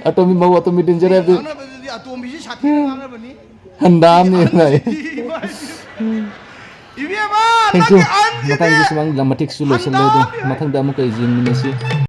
ꯑꯇꯣꯝꯕꯤ ꯃꯧ ꯑꯇꯣꯝꯕꯤ ꯗꯦꯟꯖꯔ ꯍꯥꯏꯕꯗꯤ ꯉꯥꯡꯅꯕꯗꯗꯤ ꯑꯇꯣꯝꯕꯤꯁꯤ ꯁꯥꯊꯤꯅ ꯉꯥꯡꯅꯕꯅꯤ꯫ ꯍꯟꯗꯥꯝꯅꯦꯅ꯫ ꯑꯍꯟꯁꯤꯗꯤ ꯏꯃꯥꯏ꯫ ꯏꯕꯦꯝꯃ, ꯊꯦꯡꯀ꯭ꯌꯨ꯫ ꯅꯪꯒꯤ ꯑꯍꯟꯁꯤꯗꯤ ꯃꯇꯥꯡꯁꯤꯗ ꯁꯨꯃꯥꯏꯅ ꯂꯝ ꯃꯇꯦꯛꯁꯨ ꯂꯣꯏꯁꯤꯜꯂꯦ ꯑꯗꯣ ꯍꯟꯗꯥꯝꯅꯤ꯫ ꯃꯊꯪꯗ ꯑꯃꯨꯛꯀ ꯌꯦꯡꯃꯤꯟꯅꯁꯤ꯫